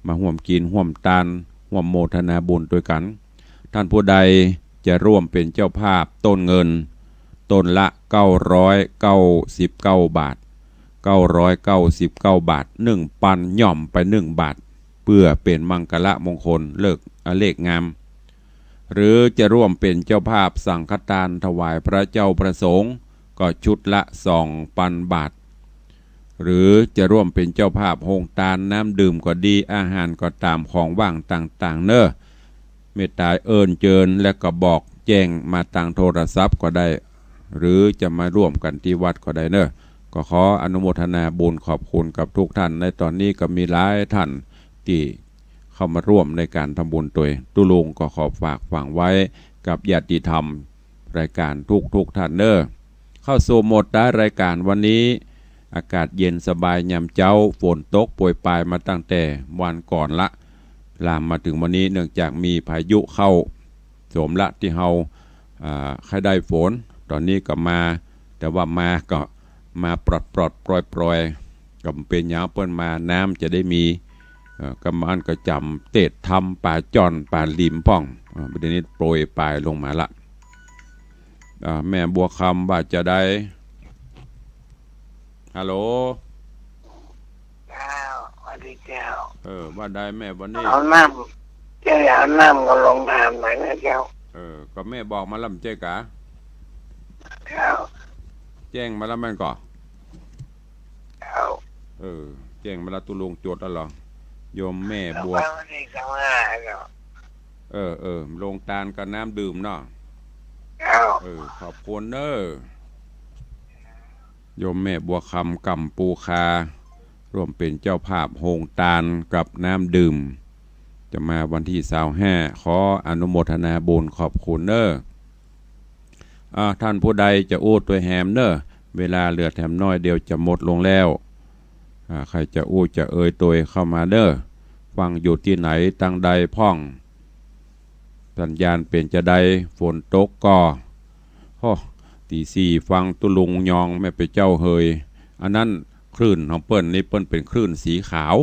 มาฮ่วมกิ๋นฮ่วมตาน ฮ่วมโมทนาบุญตวยกั๋น ท่านผู้ใดจะร่วมเป๋นเจ้าภาพต้นเงิน ต้นละเก้าร้อยเก้าสิบเก้าบาท เก้าร้อยเก้าสิบเก้าบาท นึ่งปันย่อมไปนึ่งบาท เปื้อเป๋นมังคละมงคลเลิก อ เลขงาม หรือจะร่วมเป๋นเจ้าภาพสังฆตานถวายพระเจ้าพระสงฆ์ ก็ชุดละสองปันบาท หรือจะร่วมเป๋นเจ้าภาพโฮงตานน้ำดื่มก็ดี อาหารก็ต๋าม ของว่างต่างๆ เน่อ เมตต๋าเอิ้นเจิญ และก็บอกแจ้งมาตางโทรศัพท์ก็ได้ หรือจะมาร่วมกั๋นตี้วัดก็ได้เน่อ ก็ขออนุโมทนาบุญขอบคุณกับทุกท่าน ในต๋อนนี้ก็มีหลายท่านตี้เข้ามาร่วมในก๋านทำบุญตวย ตุ๊ลุงก็ขอฝากฝังไว้กับญาติธรรมรายก๋านทุกๆ ท่านเน่อ เข้าสู่โหมดท้ายรายก๋านวันนี้ อากาศเย็นสบายยามเจ๊า ฝนตกโปรยปรายมาตั้งแต่วันก่อนละ ลามมาเถิงวันนี้ เนื่องจากมีพายุเข้า สมละตี้เฮา อ่า ใค่ได้ฝน ต๋อนนี้ก็มา แต่ว่ามาก็มาปรอดๆ ปรอยๆ ก็บ่เป๋นหยัง เปิ้นมาน้ำจะได้มี เอ่อ กำอันก็จ๋ำเตศทำป๋าจ้อนป๋าหลิมพ่อง อ่า บ่าเดี่ยวนี้โปรยปรายลงมาละ อ่า แม่บัวคำว่าจาใด ฮัลโหล เจ้า สวัสดีเจ้า เออ ว่าใดแม่วันนี้ เอาน้ำ เจ้าอยากเอาน้ำก็ลงน้ำหน่อยนะเจ้า เออ ก็แม่บอกมาแล้วบ่ใจ้กา เจ้า แจ้งมาแล้วแม่นก่อ เจ้า เออ แจ้งมาแล้ว ตุ๊ลุงจดแล้วเหรอ โยมแม่บัว เอาไปวันที่สิบห้าเนาะ เออ เออ โฮงตานกับน้ำดื่มเนาะ เจ้า เออ ขอบคุณเน่อ โยมแม่บัวคำ กำปูคา ร่วมเป๋นเจ้าภาพโฮงตานกับน้ำดื่ม จะมาวันตี้ซาวห้า ขออนุโมทนาบุญขอบคุณเน่อ อ่า ท่านผู้ใดจะอู้ตวยแหมเน่อ เวลาเหลือแถมน้อยเดียวจะหมดลงแล้ว อ่า ใผจะอู้จะเอ่ยตวยเข้ามาเน่อ ฟังอยู่ตี้ไหนตังใดพ่อง สัญญาณเป๋นจาใด ฝนตกก่อ โฮ ตี๋สี่ฟังตุ๊ลุงยองแม่ไปเจ้าเหย อันนั้นคลื่นของเปิ้นนี่เปิ้นเป๋นคลื่นสีขาว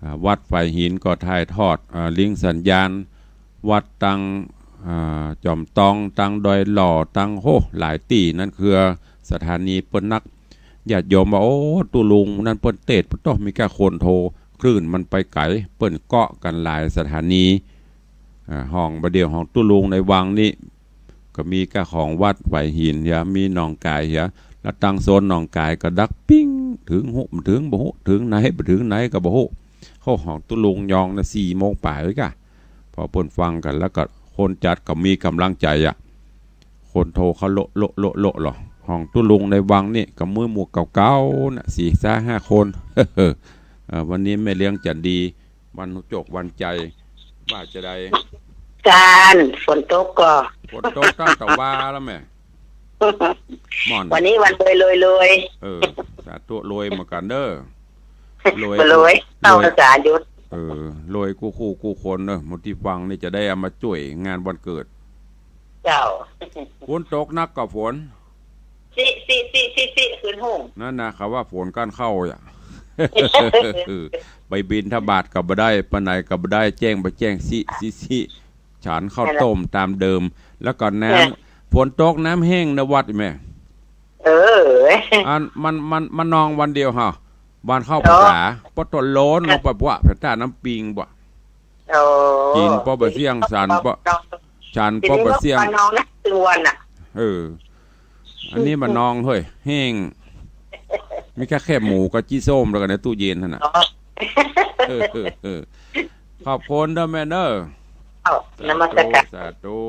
อ่า วัดฝายหินก็ถ่ายทอด อ่า ลิงก์สัญญาณ วัดตัง อ่า จอมตอง ตังดอยหล่อ ตัง โฮ หลายตี้ นั่นคือสถานีเปิ้นนัก ญาติโยมว่า โอ้ ตุ๊ลุงนั้นเปิ้นเตศน์ โต้ มีก้าคนโทร คลื่นมันไปไก๋ เปิ้นเกาะกั๋นหลายสถานี อ่า ห้องบ่าเดี่ยวของตุ๊ลุงในวังนี่ ก็มีก้าของวัดฝายหินเหีย มีหนองก๋ายเหีย แล้วตังโซนหนองก๋ายก็ดักปิ้ง เถิงฮู้ เถิงบ่ฮู้ เถิงไหน บ่เถิงไหนก็บ่ฮู้ โฮ ห้องตุ๊ลุงยองนะ สี่โมงป๋ายเว้ยก้า พอเปิ้นฟังกั๋นแล้วก็คนจัดก็มีก๋ำลังใจ๋อะ คนโทรเข้าโละโละโละโละหรอ ห้องตุ๊ลุงในวังนี่ก็มีหมู่เก่าๆ น่ะ สี่ซะห้าคน เออ วันนี้แม่เลี้ยงจันดี วันจกวันใจ๋ ว่าจาใด จาน ฝนตกก่อ ฝนตกตั้งตะวาแล้วแม่ ม่อน วันนี้วันรวยรวยรวย เออ สาธุ รวยเหมือนกั๋นเน่อ รวย รวย กู้ เต้า รวย ภาษาหยุด เออ รวยกู้คู่กู้คนเน่อ หมู่ตี้ฟังนี่จะได้เอามาจ้วยงานวันเกิด เจ้า ฝนตกนักก็ฝน ซิ ซิ ซิ ซิ ซิ คืนห้อง นั่นนะ เขาว่าฝนก้านเข้าอ่ะ ไปบิณฑบาตก็บ่ได้ ไปไหนก็บ่ได้ แจ้งบ่แจ้ง ซิ ซิ ซิ ฉันข้าวต้มต๋ามเดิม แล้วก็น้ำ เออ ฝนตกน้ำแห้งในวัดแม่ เออ อัน มัน มัน มันนองวันเดียวฮะ วันเข้าพรรษา ปะตะโลนลงไปปะ แผ่นต้าน้ำปิงปะ โอ้ กิ๋นปอบ่เสี้ยง สันปอ สันปอบ่เสี้ยง ปะนองนะ ตึงวันน่ะ เออ อันนี้มานองเฮ้ย แห้ง มีแค่แคบหมูกับจี้ส้มแล้วกั๋นในตู้เย็นหั้นน่ะ อ๋อ เออ เออ เออ ขอบคุณเด้อแม่เด้อ เจ้า นมัสการ สาธุ สาธุ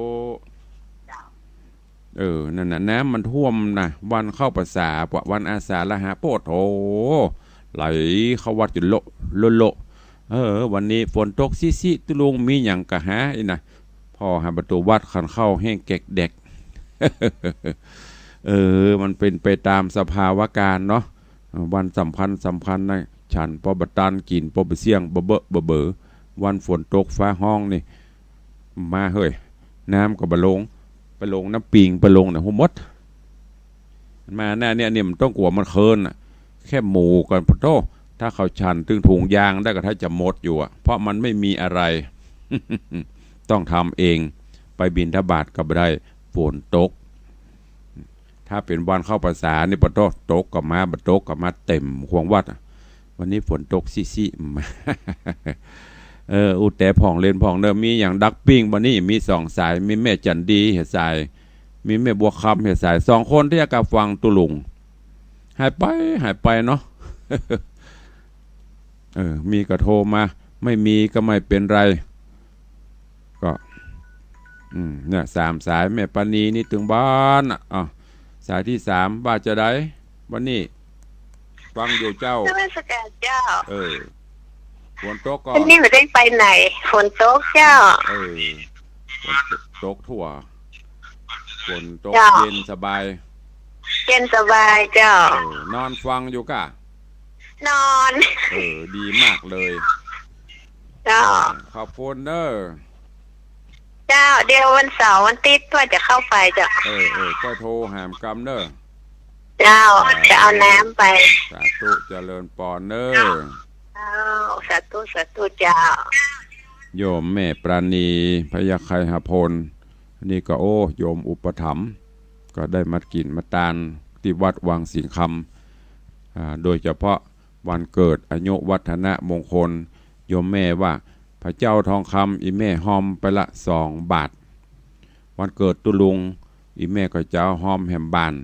เออ นั่นน่ะ น้ำมันท่วมนะ วันเข้าพรรษา วันอาสาฬหะ โป๊ดโถ ไหลเข้าวัดอยู่โละโละโละ เออ วันนี้ฝนตกซิซิ ตุ๊ลุงมีหยังกะหาอี้นะ ผ่อหาประตู๋วัด คันเข้าแห้งแก๊กแดก เออ มันเป๋นไปต๋ามสภาวะก๋ารณ์เนาะ วันสำคัญสำคัญนะ ฉันปอบ่ตัน กิ๋นปอบ่เสี้ยง บ่เบอะบ่เบอ วันฝนตกฟ้าฮ้องนี่ มาเฮ้ย น้ำก็บ่ลง ไปลงน้ำปิง ไปลงไหนฮู้หมด มาหน้าเนี่ย เนี่ยมันต้องกั๋วมันเคิ้นน่ะ แค่หมูก่อน ปะโธ่ ถ้าเขาฉันตึงถุงยางได้ก็ถ้าจะหมดอยู่อะ เพราะมันไม่มีอะไร ต้องทำเอง ไปบิณฑบาตก็บ่ได้ ฝนตก ถ้าเป๋นวันเข้าพรรษานี่ ปะโธ่ ตกก็มา บ่ตกก็มาเต็มขวงวัดอะ วันนี้ฝนตกซิซิ เออ อู้แต๊ผ่องเล่นผ่องเน่อ มีหยังดักปิ้งบ่านี่ มีสองสาย มีแม่จั๋นดีเหียสาย มีแม่บัวคำเหียสาย สองคนตี้จะกลับฟังตุ๊ลุง หายไป หายไปเนาะ เออ มีก็โทรมา ไม่มีก็ไม่เป๋นไร ก็ อืม เนี่ย สามสาย แม่ปราณีนี่ตึงบ้านน่ะ อ้าว สายตี้สาม ว่าจาใด วันนี้ ฟังอยู่เจ้า นมัสการเจ้า เออ ฝนตกก่อ วันนี้บ่ได้ไปไหน ฝนตกเจ้า เออ ฝนตกทั่ว ฝนตก เจ้า เย็นสบาย เย็นสบายเจ้า เออ นอนฟังอยู่ก่ะ นอน เออ ดีมากเลย เจ้า ขอบคุณเน่อ เจ้า เดี๋ยววันเสาร์วันอาทิตย์ว่าจะเข้าไปเจ้า เออ เออ ก็โทรหามกำเน่อ เจ้า สาธุ จะเอาน้ำไป สาธุ เจริญปอนเน่อ เจ้า สาธุ สาธุเจ้า โยมแม่ปราณี พยาไคหพล นี่ก็ โอ้ โยมอุปถัมภ์ ก็ได้มากิ๋นมาตานตี้วัดวังสิงห์คำ อ่า โดยเฉพาะวันเกิดอายุวัฒนมงคล โยมแม่ว่า พระเจ้าทองคำ อี่แม่ฮอมไปละสองบาท วันเกิดตุ๊ลุง อี่แม่ก็จะเอาฮอมแหมบาน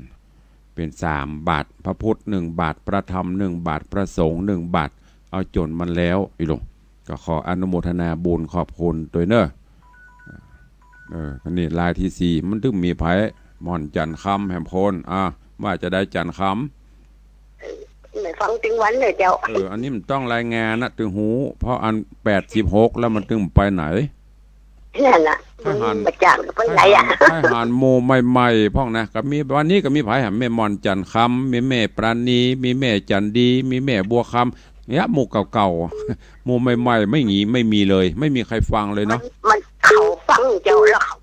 เป๋นสามบาท พระพุทธหนึ่งบาท พระธรรมหนึ่งบาท พระสงฆ์หนึ่งบาท เอาจ๋นมันแล้ว อี่หลวง ก็ขออนุโมทนาบุญขอบคุณตวยเน่อ เออ อันนี้รายตี้สี่ มันตึงมีใผ ม่อนจันทร์คำแหมคน อ่ะ ว่าจาใดจันทร์คำ ไม่ฟังตึงวันเลยเจ้า เออ อันนี้มันต้องรายงานนะ ตึงฮู้ เพราะอันแปดสิบหกแล้วมันตึงไปไหน นั่นน่ะ ใผหัน บ่จ้างไปไหนอะ ใผหัน ใผหันหมู่ใหม่ๆ พ่องนะ ก็มี วันนี้ก็มีใผหัน แม่ม่อนจันทร์คำ มีแม่ปราณี มีแม่จั๋นดี มีแม่บัวคำ เนี่ย หมู่เก่าๆ หมู่ใหม่ๆ ไม่มี ไม่มีเลย ไม่มีใครฟังเลยเนาะ มัน มันเขาฟังเจ้าแล้วเขา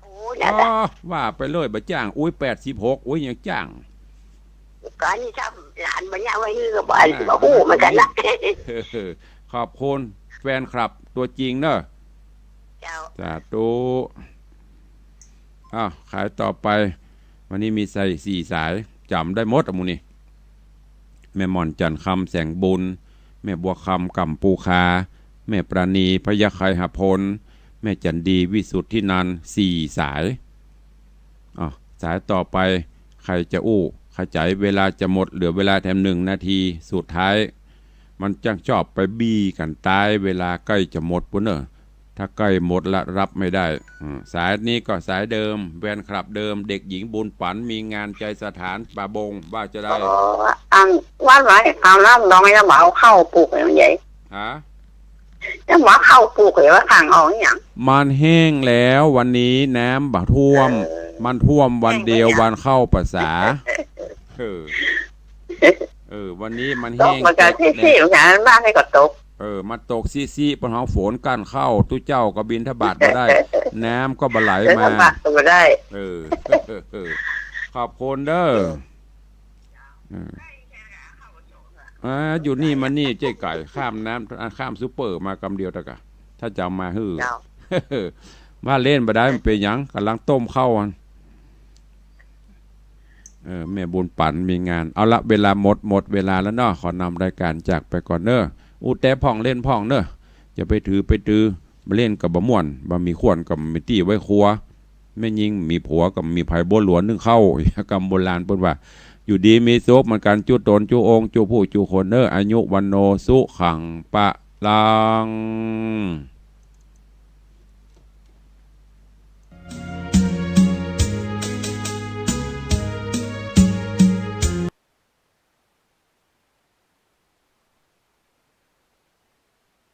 โอ้ นั่นน่ะ อ๋อ ว่าไปเลย บ่จ้าง อุ๊ย แปดสิบหก อุ๊ย ยังจ้าง ก็อันนี้ถ้าหลานบ่เนี่ยว่าฮื้อก็บ่ อ่า บ่ฮู้เหมือนกันนะ ขอบคุณแฟนคลับตัวจริงเนอะ เจ้า สาธุ อ้าว ขายต่อไป วันนี้มีใส่สี่สาย จ๋ำได้หมดอะหมู่นี่ แม่ม่อนจันทร์คำ แสงบุญ แม่บัวคำ ก่ำปูคา แม่ปราณี พยาไคหพล แม่จั๋นดี วิสุทธินันท์ สี่สาย อ้าว สายต่อไป ใผจะอู้ ขะใจ๋ เวลาจะหมด เหลือเวลาแถมหนึ่งนาทีสุดท้าย มันจั้งชอบไปบี้กั๋นตาย เวลาใก้จะหมดปู้นเน่อ ถ้าใก้หมดละรับไม่ได้ อืม สายนี้ก็สายเดิม แฟนคลับเดิม เด็กหญิงบุญปั๋น มีงานไชยสถานป่าบง ว่าจาใด อ๋อ อัน ว่าไง เอาน้ำหนองยังบ่เอาเข้าปลูกเลยมันใหญ่ ฮะ ยังบ่เอาเข้าปลูกเลยว่าทางออกอหยัง มันแห้งแล้ว วันนี้น้ำบ่ท่วม เออ มันท่วมวันเดียว แห้งแล้ว วันเข้าพรรษา เออ เออ วันนี้มันแห้ง ตกมันก็ แจ๊กแดก ซี้ๆ เหมือนกัน บ้านนี่ก็ตก เออ มันตกซี้ๆ ปะหองฝนกั้นเข้า ตุ๊เจ้าก็บิณฑบาตบ่ได้ น้ำก็บ่ไหลมา บิณฑบาตก็บ่ได้ เออ ขอบคุณเด้อ เออ อ่า อยู่นี่มานี่เจ๊ไก่ ข้ามน้ำ อ่า ข้ามซูเปอร์มากำเดียวตะกะ ถ้าจะเอามาหื้อ เจ้า ว่าเล่นบ่ได้ มันเป๋นหยัง ก่ำลังต้มข้าวอัน เออ แม่บุญปั๋นมีงาน เอาละ เวลาหมด หมดเวลาแล้วเนาะ ขอนำรายก๋านจากไปก่อนเน่อ อู้แต่พ่องเล่นพ่องเน่อ อย่าไปถือไปตือ บ่เล่นก็บ่ม่วน บ่มีขวนก็บ่มีตี้ไว้ครัว แม่ญิงมีผัวก็บ่มีใผบัวหลวนึ่งข้าว กำโบราณเปิ้นว่า อยู่ดีมีสุขเหมือนกั๋น จุ๊ต๋นจุ๊องค์ จุ๊ผู้จุ๊คนเน่อ อายุ วัณโณ สุขัง พะ ลัง